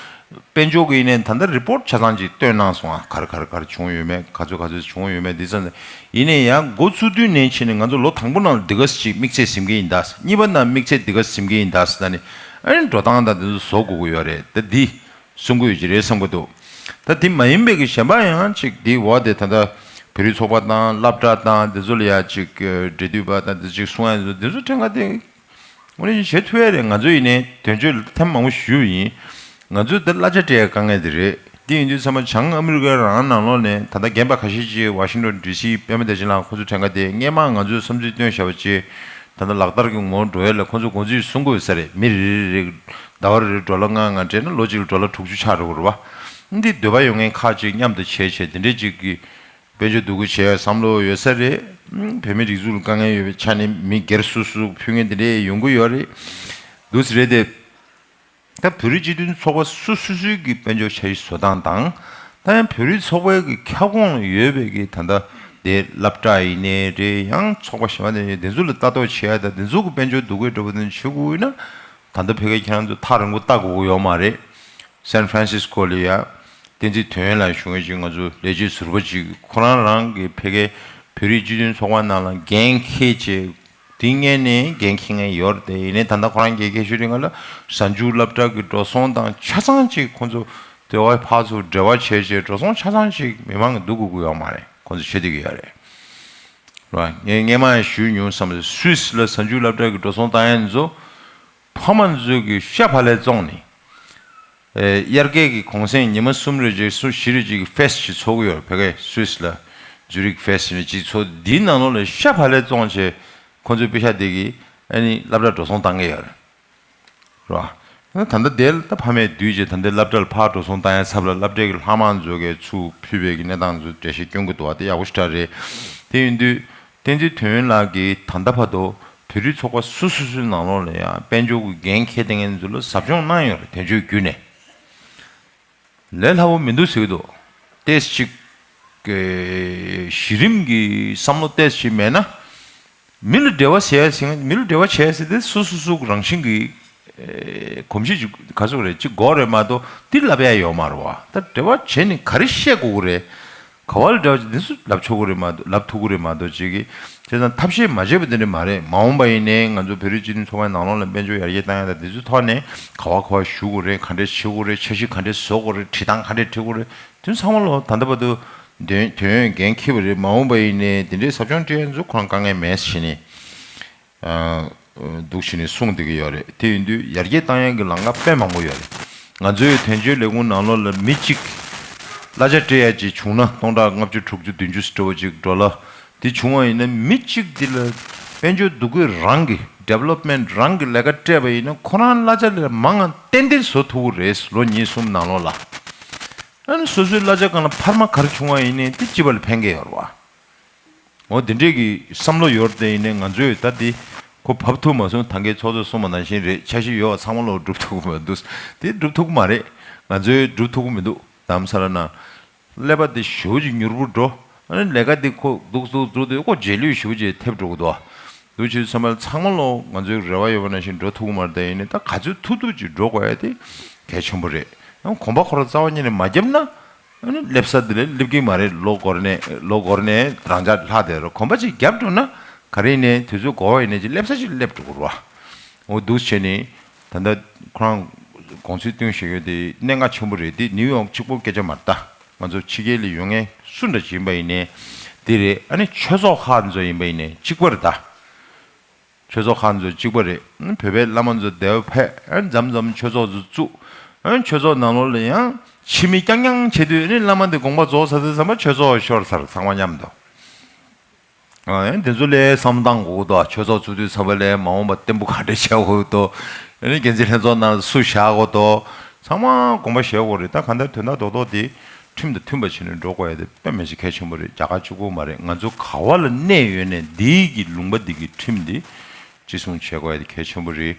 དཔལ་འབྱོར་གྱི་ཡིན་ནའི་ད་ལྟ་རི་པོཊ་ཆ་ཚང་ཅིག་བཏོན་གནང་སོང་ཨ། ག་རེ་ག་རེ་ག་རེ་བྱུང་ཡོད་མེད། ག་ཚོད་ག་ཚོད་བྱུང་ཡོད་མེད་འདི་ཚོ་ནི། ཡིན་ནའི་ཡང་འགོ་ཚུགས་དུས་ནས་ཕྱིན་ནས་ང་ཚོ་ལོ་དང་པོ་ནང་འདི་ག་ཅིག་དམིགས་ཚད་ཟིན་གྱི་ཡིན་ད། གཉིས་པ་ནང་དམིགས་ཚད་འདི་ག་ཟིན་གྱི་ཡིན་ད་ཟེར་ནས་ཨ་ནི་འགྲོ་སྟངས་དང་འདི་ཚོ་བཟོ་དགོས་ཀྱི་ཡོད་རེད། ད་འདི་གསུང་གི་ཡོད་ཀྱི་རེད་བསམ་གྱི་འདུག་ད་འདི་མ་ཡིན་པའི་གི་གཞན་པ་ཡང་ཅིག་འདི་འོག་དེ་ད་ལྟ་བོད་རིགས་ཚོགས་པ་དང་སློབ་གྲྭ་དང་འདི་ཚོ་ལ་ཡ་ཅིག་འབྲེལ་མཐུད་པ་དང་འདི་ཅིག་གསུང་ཡ་འདི་ཚོ་འདི་ཚོ་ཕྲན་ཁ་དེ། དངོས་གནས་བྱེད་ཐུབ་ཡ་རེད། ང་ཚོ་ཡིན་ནའི་དོན་གཅོད་ཐེངས་མང་པོ་ཞུས་པ་ཡིན། ང་ཚོས་འདི་གླ་ཆ་སྤྲད་ཡ་དཀའ་ངལ་དེ་རེད། དེ་ཡིན་དུས་ཚང་མ་བྱང་ཨ་མི་རི་ཀའི་རང་ནང་ལོགས་ནས་ད་ལྟ་རྒན་པ་ཁ་ཤས་ཅིག་ཝ་ཤིང་ཊོན་ཌི་སི་པད་མ་བདེ་ཆེན་ལགས་ཁོ་ཚོ་གྲས་ཀ་དེ་སྔས་མ་ང་ཚོས་བསམ་ཚུལ་བཏོན་བཞག་པ་ཅིག་ད་ལྟ་ལག་བསྟར་གྱི་ངོ་བོ་འགྲོ་ཡ་ལ་ཁོ་ཚོ་དགོངས་ཚུལ་གསུང་དགོས་ས་རེད། མི་རེ་རེ་རེ་ཟླ་བ་རེ་རེ་ཌོ་ལར་ལྔ་ལྔ་སྤྲད་ན་ལོ་གཅིག་ལ་ཌོ་ལར་དྲུག་ཅུ་ཆགས་འགྲོ་གི་རེད་བ། འདི་འདོད་པ་ཡོད་མཁན་ཁག་ཅིག་མཉམ་དུ་བྱས་བྱས་དེ་འདྲས་ཅིག་གི་དཔལ་འབྱོར་སྡུག་གུ་བྱས་བསམ་བློ་ཡོད་ས་རེད། བོད་མི་སྒྲིག་འཛུགས་ལ་དཀའ་ངལ་ཡོད་པའི་ཆ་ནས་མི་སྒེར་སོ་སོ་ཕུལ་མཁན་དེ་འདྲས་ཡོང་གི་ཡོད་རེད། འདུག་སེ་རེད་དེ། ད་བོད་རིགས་སྤྱི་མཐུན་ཚོགས་པ་སོ་སོ་སོའི་གི་དཔལ་འབྱོར་འཆར་གཞི་བཟོ་སྟངས་དང་། ད་ཡང་བོད་རིགས་ཚོགས་པའི་གི་ཁྱབ་ཁོངས་ལ་ཡོད་པའི་གི་ད་ལྟ་དེ་སློབ་གྲྭ་ཡིན་ནའི་རེད། ཡང་ཚོགས་པ་གཞན་པ་དེ་དེ་ཚོ་ལ་ལྟ་རྟོག་བྱེད་ཡ་དང་དེ་ཚོ་གི་དཔལ་འབྱོར་སྡུག་གུ་འགྲོ་བ་དེ་ཚོ་བྱེད་དགོས་ཡོད་ན། ད་ལྟ་ཕ་གིར་ཁྱེད་རང་ཚོ་ཐག་རིང་པོ་ལྟ་དགོས་ཀྱི་ཡོད་མ་རེད། སན་ཧྥ་རན་སིས་ཀོ་ལ་ཡ། བསྟན་འཛིན་དོན་ཡོད་ལགས་བཞུགས་མཁན་ཅིག་ང་ཚོ་ལས་བྱེད་ཟུར་པ་ཅིག་ཁོ་རང་རང་གི་ཕ་གིའི་བོད་རིགས་སྤྱི་མཐུན་ཚོགས་པ་ནང་ལ་འགན་འཁྱེར་བྱས། དེ་སྔོན་ནས་འགན་འཁྱེར་མཁན་ཡོད་རེད་དེ། ཡིན་ནའི་ད་ལྟ་ཁོ་རང་འགན་འཁྱེར་ཤོར་དུས་སྔ་ལ་གཟའ་མཇུག་སློབ་གྲྭ་གི་འགྲོ་སོང་དང་ཆ་ཚང་ཅིག་ཁོ་ཚོ་དེ་བ་ཕར་ཚུར་འབྲེལ་བ་བྱས་བྱས་འགྲོ་སོང་ཆ་ཚང་ཅིག་མི་མང་གི་བསྡུ་དགོས་ཀྱི་ཡོད་མ་རེད། ཁོ་ཚོ་བྱེད་བསྡད་ཀྱི་ཡོད་རེད། རེད་བ། ངས་སྔས་མ་ཡང་ཞུས་མྱོང་བསམ་སོང་། སུད་སི་ལ་གཟའ་མཇུག་སློབ་གྲྭ་གི་འགྲོ་སོང་བཏང་ཡ་ཚོ་ཕ་མ་ཚོས་ཀྱི་ཤ་ཕ་ལས་བཙོངས་ནས། དབྱར་ཁའི་གི་གུང་སེང་ཉི་མ་གསུམ་རེ་ཅིག་གསུམ་བཞི་རེ་ཅིག་གི་ཕེ་སི་ཅིག་ཚོགས་ཀྱི་ཡོད་རེད། ཕ་གི་སུད་སི་ལ་ཛུ་རིག་ཕེ་སི་ཅིག་ཚོགས། འདིའི་ནང་ལོགས་ལ་ཤ་བག་ལེབ་བཙོང་བྱས་ཁོ་ཚོའི་པེ་ཤག་དེ་གིས་ཨ་ནི་སློབ་གྲྭ་འགྲོ་སོང་བཏང་གི་ཡོད་རེད། རེད་བ། ད་ལྟ་དེ་ལ་ད་ཕ་མས་བསྡུས་བྱས་ད་ལྟའི་སློབ་གྲྭ་ལ་ཕར་འགྲོ་སོང་བཏང་ཡའི་ཚབ་ལ་སློབ་གྲྭའི་གི་ལྷག་མ་ཚོ་གིས་ཚུར་ཕུད་པའི་གི་གནས་སྟངས་ཚོ་འགྲེལ་བཤད་སྐྱོན་གྱི་འདུག་བ། དེ་ཡག་པོ་ཞེ་དྲག་རེད། དེ་ཡིན་དུས་བསྟན་འཛིན་དོན་ཡོད་ལགས་ཀྱིས་ད་ལྟ་བར་དུ་བོད་རིགས་ཚོགས་པ་སུ་སུ་སུའི་ནང་ལོགས་ལ་ཡང་དཔལ་འབྱོར་གྱི་འགན་འཁྱེར་བསྡད་མཁན་ཚོ་ལ་ཟབ་སྦྱོང་གནང་ཡོད་རེད། དོན་གཅོད་བརྒྱུད་ནས། ལས་སླ་པོ་མི་འདུག་ཟེར་གྱི་འདུག་ཏོག་ཙམ་ཅིག་གི་གཞི་རིམ་གྱི་བསམ་བློ་ཏོག་ཙམ་ཅིག་མེད་ན། མི་ལ་འབྲེལ་བ་བྱས་ཟེར་མཁན། མི་ལ་འབྲེལ་བ་བྱས་ཟེར་དེ་སོ་སོ་སོ་རང་བཞིན་གྱི་ཨེ་གོམས་གཤིས་ཅིག་ག་ཚོད་རེད། ཅིག་དགོས་རེད་མ་གཏོགས་འདི་ལབ་ཡ་ཡོད་མ་རེད་བ། ད་འབྲེལ་བ་བྱས་ནས་ག་རེ་བཤད་དགོས་ཀྱི་རེད། ག་བ་ལ་འབྲེལ་བ་བྱས་འདི་ཚོ་ལབ་ཆོག་གི་རེད་མ་གཏོགས། ལབ་ཐུབ་ཀྱི་རེད་མ་གཏོགས་ཅིག་གི་བྱས་ཙང་ཐབས་ཤེས་མ་བྱས་པ་དེ་འདྲ་མ་རེད། མ་འོངས་པ་ཡིན་ནའི་ང་ཚོ་བོད་རིགས་སྤྱི་མཐུན་ཚོགས་པའི་ནང་ལོགས་ལ་དཔལ་འབྱོར་ཡར་རྒྱས་བཏང་ཡ་དང་དེ་ཚོའི་ཐོག་ནས་ག་བ་ག་བ་ཞུ་དགོས་རེད། ག་འདྲས་བྱེད་དགོས་རེད། འཆར་གཞི་ག་འདྲས་བཟོ་དགོས་རེད། བྲིས་སྟངས་ག་འདྲས་བྲི་དགོས་རེད། དེ་ཚང་མ་ལོ་ད་ལྟ་བར་དུ་དོན་དོན་ཡོད་འགན་འཁྱེར་བ་རེད། མ་འོངས་པ་ཡིན་ནའི་དེ་འདྲའི་ཟབ་སྦྱོང་སྤྲད་ཡ་ཚོ་ཁོ་རང་དཀའ་ངལ་མེད་ཟེར་ནས། ཨ། འདུག་བྱས་ནས་གསུངས་བསྡད་ཀྱི་ཡོད་རེད། དེ་ཡིན་དུས་ཡར་རྒྱས་བཏང་ཡག་གི་ལམ་ཁ་དཔེ་མང་པོ་ཡོད་རེད། ང་ཚོའི་དོན་གཅོད་ལས་ཁུངས་ནང་ལོགས་ལ་མི་གཅིག་གླ་ཆ་སྤྲད་ཡག་ཅིག་བྱུང་ན་སྟོང་ཕྲག་ལྔ་བཅུ་དྲུག་ཅུ་བདུན་ཅུ་ཟེར་བ་ཅིག་འགྲོ་ལ། དེ་བྱུང་བ་ཡིན་ན་མི་གཅིག་འདི་ལ་དཔལ་འབྱོར་འདུ་འགོད་རང་གི་ཌི་ཝེ་ལོབ་མེན་ཊི་རང་གི་ལས་ཀ་སྤྲད་པ་ཡིན་ན་ཁོ་རང་གླ་ཆ་ལས་མང་ང་ཏན་ཏན་བཟོ་ཐུབ་ཀྱི་རེད། ལོ་གཉིས་གསུམ་ནང་ལོགས་ལ། ཨ་ནི་སོ་སོའི་གླ་ཆ་སྒང་ལ་འཕར་མ་ག་རེ་བྱུང་བ་ཡིན་ནའི་དེ་སྤྱི་པ་ལ་ཕན་གྱི་ཡོད་རེད་བ། འོ་དེ་འདྲས་ཀྱི་བསམ་བློ་ཡོད་དེ་ཡིན་ནའི་ང་ཚོས་ད་དེ་ཁོ་བབས་ཐུབ་མ་སོང་། ད་གའི་ཚོགས་གཙོས་གསུངས་པ་ནང་བཞིན་རེད། འཆར་གཞི་ཡོད་པ་ཚང་མ་ལོ་སྒྲུབ་ཐུབ་ཀྱི་མི་འདུག་དེ་སྒྲུབ་ཐུབ་ཀྱི་མ་རེད། ང་ཚོས་སྒྲུབ་ཐུབ་ཀྱི་མི་འདུག་དྷ་རམ་ས་ལ་ནང་ཀླད་པ་དེ་ཞེ་པོ་ཅིག་མྱུར་པོ་འགྲོ། ཨ་ནི་ལས་ཀ་དེ་ཁོ་འདུག་འདུག་འགྲོ་དུས་ཁོ་རྗེས་ལུས་ཞེ་པོ་ཅིག་ཐེབས་འགྲོ་གི་འདུག་འདུག་བྱས་ཚང་མ་ཚང་མ་ལོ་ང་ཚོའི་རེ་བ་ཡོད་པ་ནང་བཞིན་འགྲོ་ཐུབ་ཀྱི་མ་རེད། དེ་ཡིན་ནའི་ད་ག་ཚོད་ཐུབ་ཐུབ་ཅིག་འགྲོ་དགོས་ཡ་དེ་གལ་ཆེན་པོ་རེད། ཡང་གོམ་པ་ཁོ་རང་རྩ་བ་ཉིད་ནས་མ་བརྒྱབ་ན། ཨ་ནི་སླེབས་ས་དེ་ལ་སླེབས་ཀྱི་མ་རེད། ལོ་འགོར་ནས་ལོ་འགོར་ནས་རང་འཇགས་ལྷག་བསྡད་རོ། གོམ་པ་གཅིག་བརྒྱབ་འགྲོ་ན་ག་རེ་ཡིན་ནའི་དུས་ཚོད་འགོར་བ་ཡིན་ནའི་ཅིག་སླེབས་ས་ཅིག་སླེབས་འགྲོ་གི་རེད་བ། འོ་འདུག་བྱས་ནས་ད་ལྟ་ཁོ་རང་དགོངས་ཚུལ་བཏོན་བཞིན་ཡོད་དེ་གནད་འགག་ཆེན་པོ་རེད། དེ་ནིའུ་ཡོག་གཅིག་པོ་སྐད་ཆ་མ་རེད་ད། ང་ཚོ་ཕྱི་རྒྱལ་ལ་ཡོད་མཁན་སུ་འདྲ་ཅིག་ཡིན་པ་ཡིན་ནའི་དེ་རེད། ཨ་ནི་ཆོས་ཚོགས་ཁག་ཚོ་ཡིན་པ་ཡིན་ནའི་གཅིག་པ་རེད་ད། ཆོས་ཚོགས་ཁག་ཚོ་གཅིག་པ་རེད། བོད་པའི་བླ་མ་ཚོ་འདིར་ཕེབས། མཚམས་མཚམས་ཆོས་ཚོགས་ཚོ་བཙུགས། ཆོས་ཚོགས་ནང་ལོགས་ལ་ཡང་ཕྱི་མི་རྐྱང་རྐྱང་བྱེད་དུས་ནི་བླ་མ་འདི་དགོངས་པ་རྫོགས་ཚར་དུས་ཙམ་པ་ཆོས་ཚོགས་ཤོར་ཚར་ཚང་མ་མཉམ་དུ། དེ་ཚོ་ལ་བསམ་བློ་བཏང་དགོས་ཀྱི་འདུག་ཆོས་ཚོགས་བཙུགས་དུས་ཙམ་པ་ལ་མ་འོངས་པ་བརྟན་པོ་ག་འདྲ་བྱེད་དགོས་ཀྱི་འདུག་འགན་འཛིན་ལྷན་ཚོགས་ནང་སུ་བཞག་དགོས་འདུག་ཚང་མ་དགོངས་པ་བཞེས་དགོས་རེད། ད་གང་ལྟར་དོན་དག་རྡོག་རྡོག་འདི་ཁྲིམས་དང་མཐུན་པ་བྱས་ནས་འགྲོ་དགོས་ཡ་དེ་དཔེ་མི་སྲིད་གལ་ཆེན་པོ་རེད། རྒྱ་གར་གཅིག་པོ་མ་རེད། ང་ཚོ་ག་བ་ལ་གནས་ཡོད་ནའི་འདིའི་གི་ལུང་པ་འདི་གི་ཁྲིམས་འདི་གཅེས་སྲུང་བྱེད་དགོས་ཡ་དེ་གལ་ཆེན་པོ་རེད།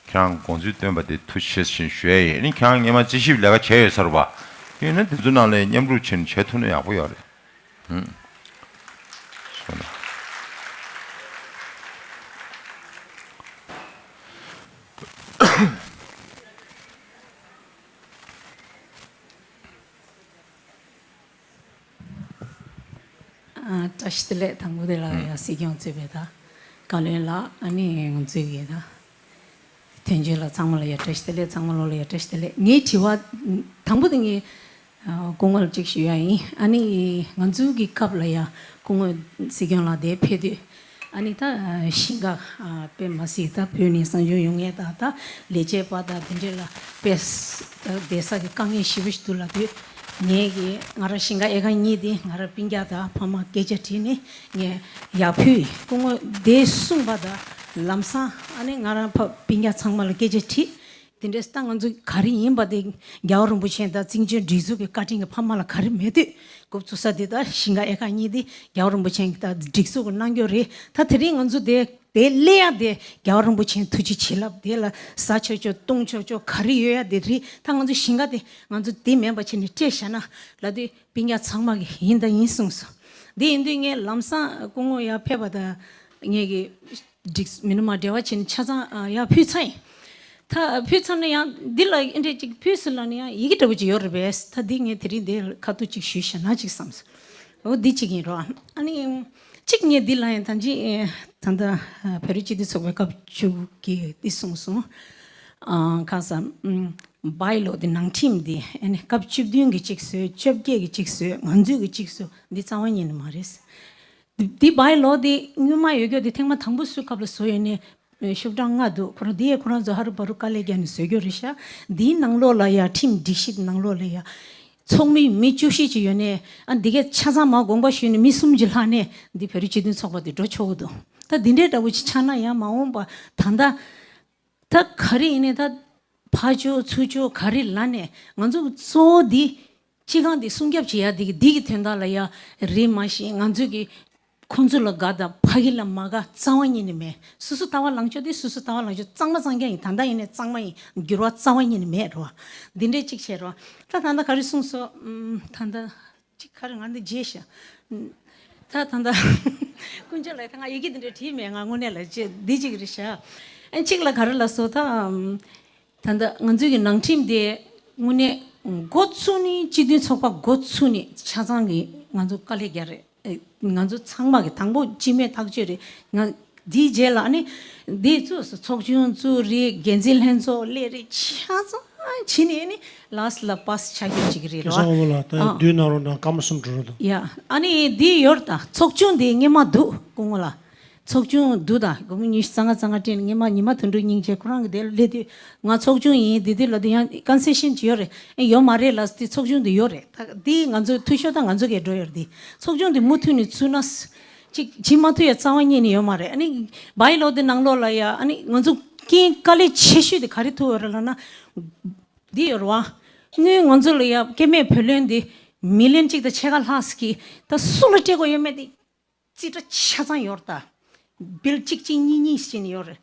ཁྱེད་རང་དགོངས་ཚུལ་བཏོན་པ་དེ་ཐུགས་རྗེ་ཆེ་ཞུ་ཡ་ཡིན། ཨ་ནི་ཁྱེད་རང་སྔོན་མ་རྩིས་ཞིབ་ལས་ཀ་བྱས་ཡོད་ས་རེད་བ། ཡིན་ན་དེ་ཚོ་ནང་ལ་མཉམ་རུབ་བྱས་ནས་བྱེད་ཐུབ་ན་ཡག་པོ་ཡོད་རེད། ཧུམ། སོ་ན། ཨ། བཀྲ་ཤིས་བདེ་ལེགས། དང་པོ་དེ་ལ་ཡ་སྲིད་སྐྱོང་གཙོས་པའི་ད་བཀའ་བློན་ལགས། ཨ་ནི་ང་ཚོའི་གི་ད་དོན་གཅོད་ལགས་ཚང་མ་ལ་ཡ་བཀྲ་ཤིས་བདེ་ལེགས། ཚང་མ་ལོ་ལ་ཡ་བཀྲ་ཤིས་བདེ་ལེགས། ངའི་དྲི་བ་དང་པོ་དེ་ངས་ཨ་སྐུ་ངོ་ལ་གཅིག་ཞུ་ཡ་ཡིན། ཨ་ནི་ང་ཚོའི་གི་སྐབས་ལ་ཡ་སྐུ་ངོ་སྲིད་སྐྱོང་ལགས་དེ་ཕེབས་དུས་ཨ་ནི་ད་ཞིང་ཁ་ཨ་དཔེ་མ་སྲིད་ད་བོད་ནས་གསང་སྦྱོང་ཡོང་མཁན་དང་ད་ལས་བྱེད་པ་དང་དེ་འདྲས་ལ་དཔེ་ད་བསྡད་ས་གི་དཀའ་ངལ་ཞེ་པོ་ཞིག་འདུག་ལབ་དུས། ངས་གི་ང་རང་ཞིང་ཁ་དབྱེ་ཁག་གཉིས་དེ་ང་རང་སྤུན་ཀྱག་དང་ཕ་མ་སྐད་ཆ་དྲིས་ནས་ངས་ཡར་ཕུལ། སྐུ་ངོ་དེ་གསུངས་པ་དང་ལམ་སང་ཨ་ནི་ང་རང་ཕ་སྤུན་ཀྱག་ཚང་མ་ལ་སྐད་ཆ་དྲིས། དེ་འདྲས་ད་ང་ཚོ་ག་རེ་ཡིན་པ་དེ་རྒྱལ་བ་རིན་པོ་ཆེ་དང་བཙན་བྱོལ་སྒྲིག་འཛུགས་ཀྱི་བཀའ་དྲིན་གྱི་ཕ་མ་ལ་ག་རེ་མེད་དུས་འགོ་བཙུགས་ས་དེ་ད་ཞིང་ཁ་དབྱེ་ཁག་གཉིས་དེ་རྒྱལ་བ་རིན་པོ་ཆེ་གི་ད་སྒྲིག་འཛུགས་ཀྱི་གནང་རྒྱུ་རེད། ད་དེ་རིང་ང་ཚོ་དེ་དེ་སླེབས་ཡ་དེ་རྒྱལ་བ་རིན་པོ་ཆེའི་ཐུགས་རྗེ་བྱིན་རླབས། དེ་ལ་ཟ་ཆོག་ཆོག་བཏུང་ཆོག་ཆོག་ག་རེ་ཡོད་ཡ་དེ་རེད། ད་ང་ཚོ་ཞིང་ཁ་དེ་ང་ཚོ་དེ་མེད་པ་བྱས་ནས་སྤྲད་བཞག་ན་ལབ་དུས་སྤུན་ཀྱག་ཚང་མ་གིས་ཡིན་ད་ཡིན་གསུངས་སོང་། དེ་ཡིན་དུས་ངས་ལམ་སང་སྐུ་ངོ་ཡར་ཕེབས་པ་དང་ངས་གི་སྒྲིག་མི་ནུ་མ་འབྲེལ་བ་བྱས་ནས་ཆ་ཚང་ཡར་ཕུལ་ཚར་ཡིན། ད་ཕུལ་ཚར་ན་ཡང་འདི་ལ་ཨེ་འདྲས་ཅིག་ཕུལ་ཟེར་ལབ་ན་ཡང་ཡི་གེ་འདྲ་པོ་ཅིག་ཡོད་རེད་པས། ད་འདི་ངས་དེ་རིང་འདི་ཁ་ཐུག་ཅིག་ཞུས་བཞག་ན་ཅིག་བསམས་སོང་། འོ་འདི་གཅིག་ཡིན་རོགས། ཨ་ནི་གཅིག་ངས་འདི་ལ་ཡང་ད་ཅི་ད་ལྟ་བོད་རིགས་སྤྱི་མཐུན་ཚོགས་པའི་སྐབས་བཅུ་གི་འདི་གསུངས་སོང་། ཨ་ཁ་ས་བྷའི་ལོ་འདི་ནང་ཁྲིམས་འདི་ཨ་ནི་སྐབས་བཅུ་བདུན་གི་གཅིག་བཟོས། བཅོ་བརྒྱད་གི་གཅིག་བཟོས། ང་ཚོའི་གི་གཅིག་བཟོས། འདི་རྩ་བ་ཉིད་ནས་མ་རེད། འདི་བྷའི་ལོ་འདི་སྔོན་མ་ཡོད་རྒྱུ་འདི་ཐེངས་མ་དང་པོ་བཟོས་སྐབས་ལ་བཟོས་ཡོད་ནས་ ཤུགས་གྲངས་ལྔ་འདུག་ཁོ་རང་འདི་ཡས་ཁོ་རང་ཚོ་ཧ་རུ་བ་རུ་དཀའ་ལས་བརྒྱབ་ནས་བཟོས་རྒྱུ་རེད་ཤག་འདིའི་ནང་ལོགས་ལ་ཡ་ཁྲིམས་སྒྲིག་གཞི་ནང་ལོགས་ལ་ཡ། ཚོགས་མི་མི་བཅུ་བཞི་ཅིག་ཡོད་ནས་ཨ་འདི་གས་ཆ་ཚང་མ་དགོངས་པ་ཞུས་ནས་མི་གསུམ་གྱི་ལྷག་ནས་འདི་བོད་རིགས་སྤྱི་མཐུན་ཚོགས་པ་འདི་འགྲོ་ཆོག་གི་འདུག་ད་འདི་འདྲའི་འདྲ་བོ་ཅིག་ཆགས་ན་ཡང་མ་འོངས་པ་ད་ལྟ་ད་ག་རེ་ཡིན་ནས་ད་ཕར་ཕྱོགས་ཚུར་ཕྱོགས་ག་རེ་ལ་ནས་ང་ཚོ་གཙོ་བོ་འདི་སྤྱི་ཁང་འདི་སྲུང་སྐྱོབ་བྱེད་ཡ་འདི་གི་འདི་གི་དོན་དག་ལ་ཡ་རེད་མ་གཞི་ང་ཚོ་གི་ཁོང་ཚོ་ལ་དགའ་དང་ཕ་གི་ལ་མ་དགའ་རྩ་བ་ཉིད་ནས་མེད། སོ་སོ་ལྟ་བ་ལངས་ཕྱོགས་དེ་སོ་སོ་ལྟ་བ་ལངས་ཕྱོགས་གཙང་མ་གཙང་རྐྱང་ཡིན། ད་ལྟ་ཡིན་ནས་གཙང་མ་ཡིན། འགྱུར་བ་རྩ་བ་ཉིད་ནས་མེད་རོ། འདི་འདྲས་གཅིག་བྱས་རོ། ད་ད་ལྟ་ག་རེ་གསུངས་སོ། ཨམ། ད་ལྟ་གཅིག་ག་རེ་ང་འདི་བརྗེད་ཤག་ད་ད་ལྟ་ཀུན་སྤྱོད་ལ་ད་ང་ཡི་གེ་འདི་འདྲས་བྲིས་མེད། ང་དངོས་གནས་ལ་བརྗེད་འདི་གཅིག་རེད་ཤག་ཨ་གཅིག་ལ་ག་རེ་ལ་སོ་ད། ཨམ། ད་ལྟ་ང་ཚོའི་གི་ནང་ཁྲིམས་དེ་དངོས་གནས་འགོ་ཚུགས་ནི་སྤྱི་མཐུན་ཚོགས་པ་འགོ་ཚུགས་ནི་ཆ་ཚང་གི་ང་ཚོ་དཀའ་ལས་རྒྱག་རེད། ཨེ། ང་ཚོ་ཚང་མ་གི་དང་པོ་སྤྱི་མོས་ཐག་གཅོད་རེད། ང་འདིའི་རྗེས་ལ་ཨ་ནི་འདི་བཙུགས་སོ་ཚོགས་ཆུང་བཙུགས་རེད། འགན་འཛིན་ལྷན་ཚོགས་སླེབས་རེད། ཆ་ཚང་བྱས་ནས་ཨ་ནི་ལ་སི་ལ་པ་སི་ཆགས་རྒྱུ་ཅིག་རེད་སྐལ་བཟང་དབང་པོ་ལགས་ད་ཨ། དུས་ནང་རོ་ནང་སྐར་མ་གསུམ་འགྲོ་རོགས་དང་། ཡ། ཨ་ནི་འདི་ཡོད་རེད་ད། ཚོགས་ཆུང་འདི་སྔོན་མ་འདུག་སྐུ་ངོ་ལགས། ཚོགས་ཆུང་བསྡུ་དང་སྒོར་མོ་ཉི་ཤུ་རྩ་ལྔ་རྩ་ལྔ་སྤྲད་ནས་ངས་མ་ཉི་མ་དོན་གྲུབ་སྙིང་རྗེ་ཁོ་རང་གི་དེ་ལ་སླེབས་དུས་ང་ཚོགས་ཆུང་ཡིན་དེ་དུས་ལ་དུས་ཡང་ཀོན་སེ་ཤན་ཅིག་ཡོད་རེད། ཨེ་ཡོད་མ་རེད་ལ་དེ་ཚོགས་ཆུང་དུ་ཡོད་རེད། ད་དེ་ང་ཚོའི་འཐུས་ཤོར་དང་ང་ཚོ་གས་འགྲོ་ཡོད་རེད། དེ་ཚོགས་ཆུང་དུ་མུ་མཐུད་ནས་ཚུད་ན་ཅིག་བྱེད་མ་ཐུབ་ཡ་རྩ་བ་ཉིད་ནས་ཡོད་མ་རེད། ཨ་ནི་བའི་ལོ་དེ་ནང་ལོགས་ལ་ཡ་ཨ་ནི་ང་ཚོ་རྐྱེན་དཀའ་ལས་ཆེ་ཤོས་དེ་ག་རེ་ཐུག་ཡོད་རེད་ལབ་ན་འདི་ཡོད་རེད་བ། སྔོན་ང་ཚོ་ལ་ཡ་སྐྱེ་དམན་བུ་ལོན་དེ་མི་ལན་གཅིག་དང་ཕྱེད་ཀ་ལྷག་ཟེར་གི་ད་སུ་ལ་སྤྲད་དགོས་ཡོད་མེད་དེ། རྩིས་ཁྲ་ཆ་ཚང་ཡོད་རེད་ད། བིལ་གཅིག་གཅིག་གཉིས་གཉིས་ཟེར་ནས་ཡོད་རེད།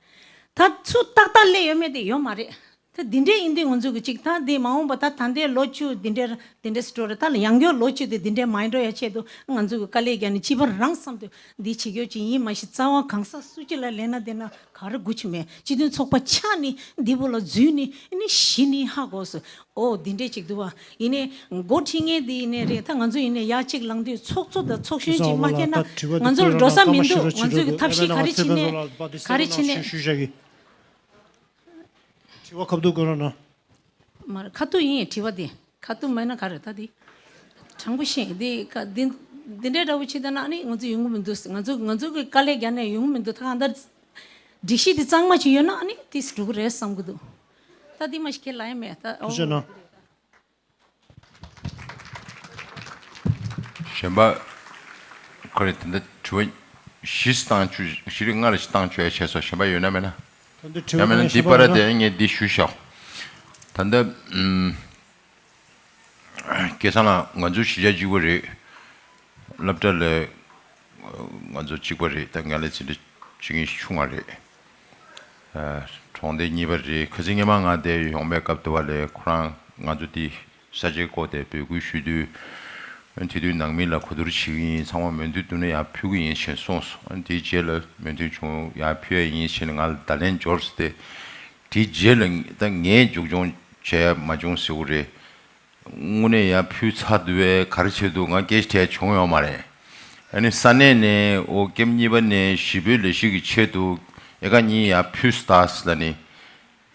ད་ཚུར་ཏག་ཏག་སླེབས་ཡོད་མེད་དེ་ཡོད་མ་རེད། ད་འདི་འདྲས་ཡིན་དུས་ང་ཚོ་གི་གཅིག་ད་འདི་མ་འོངས་པ་ད་ད་ལྟའི་ལོ་བཅུ་འདི་འདྲས་འདི་འདྲས་སུ་འགྲོ་རེད། ད་ཡང་སྐྱར་ལོ་བཅུ་དེ་འདི་འདྲས་མ་འགྲོ་ཡ་ཆེད་དུ་ང་ཚོ་གི་དཀའ་ལས་བརྒྱབ་ནས་སྤྱི་པ་རང་བསམ་དུ་འདི་བྱེད་རྒྱུ་ཅིག་ཡིན། མ་གཞི་རྩ་བ་གང་ཟག་སུ་གཅིག་ལ་ལས་ན་དེ་ན་ག་རེ་དགོས་ཀྱི་མེད། སྤྱི་མཐུན་ཚོགས་པ་ཆགས་ནི་འདི་བོ་ལ་འཛུལ་ནི་ནི་གཞི་ནི་ཧ་གོ་སོང་། ཨོ་འདི་འདྲས་ཅིག་འདུག་བ། ཡིན་ནའི་འགོ་ཁྲིད་མཁན་འདི་ཡིན་ནའི་རེད། ད་ང་ཚོ་ཡིན་ནའི་ཡར་གཅིག་ལངས་དུས་ཚོགས་གཙོ་དང་ཚོགས་གཞོན་ཅིག་མ་བསྐྱལ་ན་ང་ཚོ་ལ་འགྲོ་ས་མི་འདུག་ང་ཚོ་གི་ཐབས་ཤེས་ག་རེ་བྱེད་ནས་ག་རེ་བྱེད་ནས། དྲི་བ་ཁ་ཐུག་དགོས་ར་ན། མ་རེད་ཁ་ཐུག་ཡིན། དྲི་བ་འདི་ཁ་ཐུག་མེད་ན་ག་རེ་ད་འདི་དྲང་པོ་བཤད་འདི་ཀ་འདི་འདི་འདྲའི་འདྲ་བོ་བྱེད་ད་ན་ནི་ང་ཚོ་ཡོང་གི་མི་འདུག་ང་ཚོ་ང་ཚོ་གི་དཀའ་ལས་རྒྱག་ནས་ཡོང་གི་མི་འདུག་ད་གང་ལྟར་སྒྲིག་གཞི་འདི་གཙང་མ་ཅིག་ཡོད་ན་ནི་ཏིས་འགྲོ་གི་རེད་བསམ་གི་འདུག་ད་འདི་མ་ཞིག་ཁས་ལ་ཡ་མེད་ད། ཐུགས་རྗེ་གནང་། གཞན་པ་ཁོ་རེ་ད་ལྟ་དྲི་བ་བཞི་བཏང་བཅུག་བཞི་རེ་ལྔ་རེ་ཞིག་བཏང་བཅུག་ཡ་བྱས་སོ། གཞན་པ་ཡོད་ན་མེད་ན། ད་ལྟ་དྲི་བ་ཡང་མེད་ན་འདི་པར་དེ་ངས་འདི་ཞུ་ཤོག་ད་ལྟ་ཨུམ། སྐལ་བཟང་ལགས་ང་ཚོ་གཞིས་ཆགས་གཅིག་པ་རེད། སློབ་གྲྭ་ལ་ང་ཚོ་གཅིག་པ་རེད། ད་ང་ལས་ཚེ་འདྲ་བྱེད་མཁན་ཆུང་བ་རེད། གྲོང་སྡེ་གཉིས་པ་རེད། ཁ་སང་སྔོན་མ་ང་དེ་ཡོང་བའི་སྐབས་དུ་བ་ལས་ཁོ་རང་ང་ཚོ་དེ་ས་ཆའི་སྐོར་དེ་འབོད་སྐུལ་ཞུས་དུས། དེ་དུས་ནང་མི་ལ་གོ་བསྡུར་བྱེད་ཀྱི་ཡིན། ཚང་མ་མོས་མཐུན་འདུག་ན་ཡར་ཕུལ་གྱི་ཡིན་ཞེས་གསུངས་སོང་། དེའི་རྗེས་ལ་མོས་མཐུན་བྱུང་ཡར་ཕུལ་ཡ་ཡིན་ཞེས་ང་ལ་བརྡ་ལན་འབྱོར་སོང་སྟེ། དེའི་རྗེས་ལ་ད་ངས་མཇུག་སྐྱོང་བྱས་མ་བྱུང་ཟེར་གྱི་རེད། དངོས་གནས་ཡར་ཕུལ་ཚར་དུས་བས་ག་རེ་བྱས་འདུག་ང་སྐད་ཆ་དྲིས་བྱུང་ཡོད་མ་རེད། ཨ་ནི་ས་གནས་ནས་ཨོ་ཀེམ་གཉིས་པ་ནས་གཞིས་སྤོའི་ལས་གཞི་གི་ཆེད་དུ་ཨེ་ཀར་གཉིས་ཡར་ཕུལ་སྟག་ཟེར་ལ་ནི།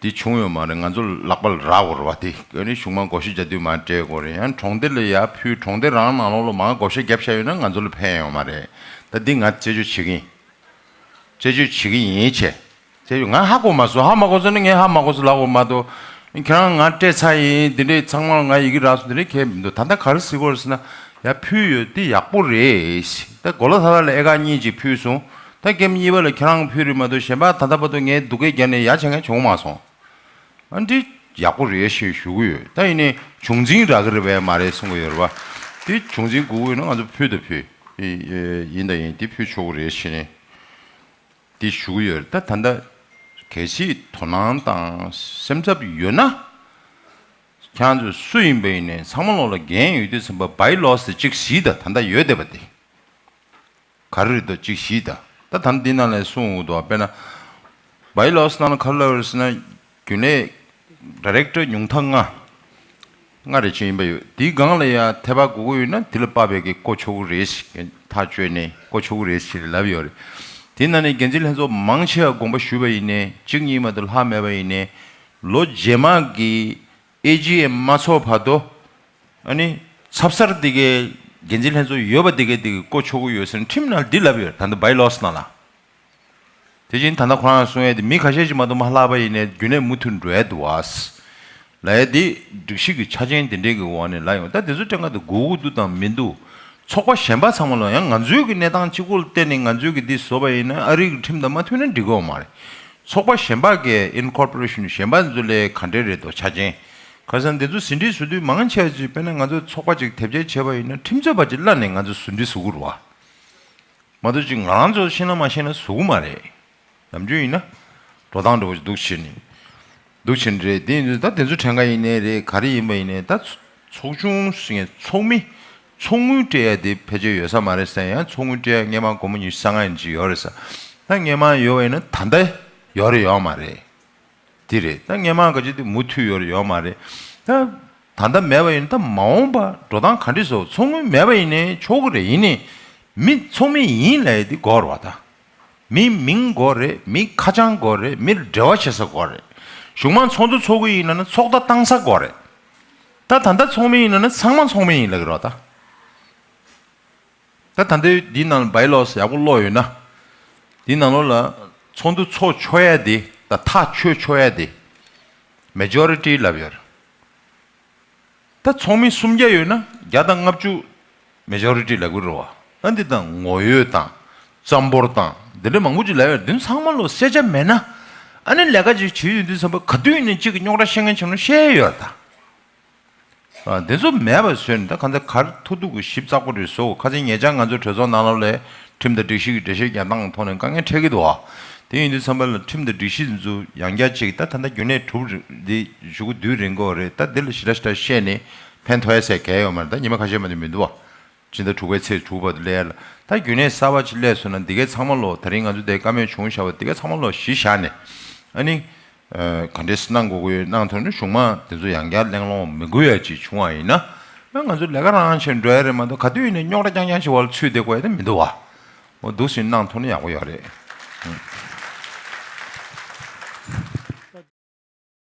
དེ་བྱུང་ཡོད་མ་རེད། ང་ཚོ་ལག་པ་ལ་རག་དགོས་རེད་བ། དེ་ཨ་ནི་གཞུང་མང་བགོ་བཤའ་རྒྱག་དུས་མར་སྤྲད་དགོས་རེད། ཡང་གྲོང་སྡེ་ལ་ཡར་ཕུལ་གྲོང་སྡེ་རང་ནང་ལོགས་ལ་མར་བགོ་བཤའ་བརྒྱབ་བཞག་ཡོད་ན་ང་ཚོ་ལ་ཕན་ཡོད་མ་རེད། ད་འདི་ང་རྩད་གཅོད་བྱེད་ཀྱི་ཡིན། རྩད་གཅོད་བྱེད་ཀྱི་ཡིན་བྱས། དེ་ང་ཧ་གོ་མ་སོང་། ཧ་མ་གོ་སོང་ན་ངས་ཧ་མ་གོ་སོང་ལབ་དགོས་མ་གཏོགས། ཁྱེད་རང་ང་སྤྲད་ཚར་ཡིན། འདི་འདྲས་ཚང་མ་ལ་ང་ཡི་གེ་རག་སོང་། འདི་འདྲས་གལ་མི་འདུག་ད་ལྟ་ག་རེ་ཟེར་དགོས་རེད་ཟེར་ན། ཡ་ཕུལ་ཡོད་འདི་ཡག་པོ་རེད། ད་གོ་ལ་ཐ་ཐ་ལ་ཨེ་ཀར་གཉིས་ཅིག་ཕུལ་སོང་། ད་ཀེམ་གཉིས་པ་ལ་ཁྱེད་རང་ཕུལ་རེད་མ་གཏོགས་གཞན་པ་ད་ལྟ་བར་དུ་ངས་སྡུག་སྐད་རྒྱག་ནས་ཡ་བྱེད་མཁན་བྱུང་མ་སོང་། ཨ་འདི་ཡག་པོ་རེད་ཞེས་ཞུ་གི་ཡོད། ད་ཡིན་ནའི་བྱུང་འཛིན་རག་གི་རེད་པས་མ་རེད་གསུང་གི་ཡོད་རེད་བ། འདི་བྱུང་འཛིན་དགོས་ཀྱི་ཡོད་ན་ང་ཚོ་ཕུལ་དང་ཕུལ་ཡིན་དང་ཡིན་འདི་ཕུལ་ཆོག་གི་རེད་ཞེས་ནས། དེ་ཞུ་གི་ཡོད་རེད། ད་ད་ལྟ་གལ་སྲིད་དོ་སྣང་དང་སེམས་འཚབ་ཡོད་ན། ཁྱེད་ཚོ་སུ་ཡིན་པ་ཡིན་ནའི་ཚང་མ་ལོག་ལ་འགན་ཡོད་དུས་ཙམ་པ་བའི་ལོ་སི་གཅིག་གཟིགས་དང་། ད་ལྟ་ཡོད་བསྡད་པ་དེ་ག་རེ་རེད་དོ་གཅིག་གཟིགས་དང་། ད་ད་ལྟ་འདི་ནང་ལ་གསུངས་འདུག་དཔེར་ན་བའི་ལོ་སི་ནང་ལ་ག་རེ་ལབ་ཡོད་ཟེར་ན། རྒྱུན་ལས་ཌའི་རེག་ཊར་ཉུང་མཐའ་ལྔ། ལྔ་རེ་ཅན་ཡིན་པ་ཡོད། དེའི་སྒང་ལ་ཡང་ཐད་པ་དགོས་ཀྱི་ཡོད་ན་དེ་ལ་དཔག་པའི་གི་བསྐོ་ཆོག་གི་རེད་ཞེས་ཐག་གཅོད་ནས་བསྐོ་ཆོག་གི་རེད་ཞེས་ལབ་ཡོད་རེད། དེ་ན་ནས་འགན་འཛིན་ལྷན་ཚོགས་མང་ཆེ་བ་དགོངས་པ་ཞུས་པ་ཡིན་ནའི་གཅིག་གཉིས་མ་གཏོགས་ལྷག་མེད་པ་ཡིན་ནའི་ལོ་རྗེས་མ་གི་ཨེ་ཇི་ཨེམ་མ་ཚོགས་བར་དུ་ཨ་ནི་ཚབ་གསར་དེ་གའི་འགན་འཛིན་ལྷན་ཚོགས་ཡོད་པ་དེ་གའི་དེ་གི་བསྐོ་ཆོག་གི་ཡོད་ཟེར་ནས་ཁྲིམས་ནང་འདི་ལབ་ཡོད་རེད། ད་ལྟ་བའི་ལོ་སི་ནང་ལ། དེ་བཞིན་ད་ལྟ་ཁོ་རང་གསུང་ཡས་དེ་མི་ཁ་ཤས་ཅིག་མ་གཏོགས་མ་ལྷག་པ་ཡིན་ནའི་རྒྱུན་ལས་མུ་མཐུད་འགྲོ་ཡས་འདུག་བ། ལབ་ཡས་དེ་སྒྲིག་གཞི་གི་ཆ་རྐྱེན་དེ་འདྲའི་གི་འོག་ནས་ལབ་ཡོང་། ད་དེ་ཚོ་སྤྲད་ག་དེ་དགོས་ཀྱི་འདུག་དང་མི་འདུག་ཚོགས་པ་གཞན་པ་ཚང་མ་ལ་ཡང་ང་ཚོའི་གི་གནས་སྟངས་གཅིག་པོ་ལ་བརྟེན་ནས་ང་ཚོའི་གི་འདི་བཟོ་བ་ཡིན་ན་ཨ་རི་གི་ཁྲིམས་དང་མ་མཐུན་ན་འགྲིག་གི་ཡོད་མ་རེད། ཚོགས་པ་གཞན་པ་གི་ཨིན་ཀོར་པོ་རེ་ཤན་གཞན་པ་ཚོ་ལས་ག་འདྲས་རེད་དོ་ཆ་རྐྱེན། ཁ་སང་དེ་ཚོ་ཟིན་བྲིས་བཟོ་དུས་མང་ཆེ་བ་ཅིག་དཔེར་ན་ང་ཚོ་ཚོགས་པ་ཅིག་དེབ་སྐྱེལ་བྱས་པ་ཡིན་ན་ཁྲིམས་རྩོད་པ་ཅིག་གླ་ནས་ང་ཚོ་ཟིན་བྲིས་བཟོ་གི་རེད་བ། མ་གཏོགས་ཅིག་ང་རང་ཚོ་ཤེས་ན་མ་ཤེས་ན་བཟོ་གི་མ་རེད། ནམ་རྒྱུན་ཡིན་ན་འགྲོ་སྟངས་འདྲ་བོ་ཞིག་འདུག་བྱས་ནས། འདུག་བྱས་ནས་རེད། དེ་ཡིན་དུས་ད་དེ་ཚོ་དྲན་ག་ཡིན་ནའི་རེད། ག་རེ་ཡིན་པ་ཡིན་ནའི་ད་ཚོགས་ཆུང་ཟེར་མཁན་ཚོགས་མི་ཚོགས་དངུལ་སྤྲད་ཡ་དེ་ཕལ་ཆེར་ཡོད་ས་མ་རེད་ཟེར། ཡང་ཚོགས་དངུལ་སྤྲད་ཡ་སྔས་མ་སྒོར་མོ་ཉི་ཤུ་རྩ་ལྔ་ཡིན་ཅིག་ཡོད་རེད་ཟེར། ད་སྔས་མ་ཡོད་པ་ཡིན་ན་ད་ལྟ་ཡོད་རེད་ཡོད་མ་རེད། དེ་རེད། ད་སྔས་མ་ག་ཅིག་དེ་མུ་མཐུད་ཡོད་རེད་ཡོད་མ་རེད། ད་ད་ལྟ་མེད་པ་ཡིན་ན་ད་མ་འོངས་པ་འགྲོ་སྟངས་ག་འདྲས་བཟོ། ཚོགས་དངུལ་མེད་པ་ཡིན་ནའི་ཆོག་གི་རེད། ཡིན་ནའི་མི་ཚོགས་མི་ཡིན་ལབ་ཡ་དེ་དགོས་རེད་བ། ད་མི་མིང་དགོས་རེད། མི་ཁ་བྱང་དགོས་རེད། མིར་འབྲེལ་བ་བྱེད་ས་དགོས་རེད། གཞུང་མང་ཚོགས་འདུ་ཚོགས་ཀྱི་ཡིན་ན་ན་ཚོགས་བརྡ་བཏང་ས་དགོས་རེད། ད་ད་ལྟ་ཚོགས་མི་ཡིན་ན་ན་ཚང་མ་ཚོགས་མི་ཡིན་ལབ་ཀྱི་རེད་བ། ད། ད་ད་ལྟའི་འདི་ནང་བའི་ལོ་ཡག་པོ་ཀློག་ཡོད་ན། འདི་ནང་ལོགས་ལ་ཚོགས་འདུ་ཚོགས་ཆོག་ཡ་དེ་དང་ཐག་ཆོད་ཆོག་ཡ་དེ་མེ་ཇོ་རི་ཊི་ལབ་ཡོད་རེད། ད་ཚོགས་མི་སུམ་བརྒྱ་ཡོད་ན་བརྒྱ་དང་ལྔ་བཅུ་མེ་ཇོ་རི་ཊི་ལབ་ཀྱི་རེད་བ། ཨ་འདི་དང་ངོ་ཡོད་དང་རྩམ་ཕོར་དང་འདི་འདྲ་མང་པོ་ཅིག་ལབ་ཡོད་རེད། འདི་ཚང་མ་ལོ་གསལ་ཆ་མེད་ན་ཨ་ནི་ལས་ཀ་ཅིག་བྱེད་ཡོང་དུས་ཙམ་པ་ག་དུས་ཡིན་ནའི་གཅིག་གི་རྙོག་དྲ་བཤད་མཁན་བྱུང་ན་བཤད་ཡ་ཡོད་རེད་ད། ཨ། དེ་ཚོ་མེད་པ་བཟོས་ནས་ད་གང་ལྟར་ག་རེ་ཐུབ་ཐུབ་ཀྱི་ཞིབ་ཚགས་པོ་རེ་བཟོ། ཁ་སང་ཉེ་ཆར་ང་ཚོ་གྲོས་ཚོགས་ནང་ལོགས་ལ་ཁྲིམས་དང་སྒྲིག་གཞི་གི་འགྲེལ་བཤད་རྒྱག་སྟངས་ཐོག་ནས་དཀའ་ངལ་འཕྲད་ཀྱི་འདུག་ཨ། དེ་ཡིན་དུས་ཙམ་པ་ལ་ཁྲིམས་དང་སྒྲིག་གཞི་འདི་ཚོ་ཡང་བསྐྱར་ཅིག་ད་ད་ལྟ་རྒྱུན་ལས་གྲུབ་རེད། འདི་གཞུག་གུ་དུས་རིང་གི་རེད། ད་འདི་ལ་ཞེ་དྲག་ཞེ་དྲག་བཤད་ནས་ཕན་ཐོགས་ཡ་ཟེར་གལ་ཡོད་མ་རེད། ད་ཉི་མ་ཁ་ཤས་མ་གཏོགས་མི་འདུག་ཨ། སྤྱི་ཟླ་དྲུག་པའི་ཚེས་དྲུག་བར་དུ་སླེབས་ཡ་ལ་ད་རྒྱུན་ལས་གསར་པ་ཅིག་སླེབས་སོང་ན་འདི་གའི་ཚང་མ་ལོ་ད་རིང་ང་ཚོ་འདིར་བཀའ་མོལ་བྱུང་བཞག་པ་འདི་གའི་ཚང་མ་ལོ་གཞི་བཞག་ནས་ཨ་ནི། ཨ། ག་འདྲས་གནང་དགོས་ཀྱི་ཡོད་གནང་ཐུབ་ན་གཞུང་མང་དེ་ཚོ་ཡང་བསྐྱར་གླེང་སློང་མི་དགོས་ཡ་ཅིག་བྱུང་བ་ཡིན་ན། ང་ཚོ་ལས་ཀ་རང་བྱས་འགྲོ་ཡ་རེད་མ་གཏོགས་ག་དུས་ཡིན་ནའི་རྙོག་དྲ་རྐྱང་རྐྱང་ཞིག་བར་ཚུད་བསྡད་དགོས་ཡ་དེ་མི་འདུག་བ། འོ་འདུག་སེ་གནང་ཐུབ་ན་ཡག་པོ་ཡོད་རེད། ཨང་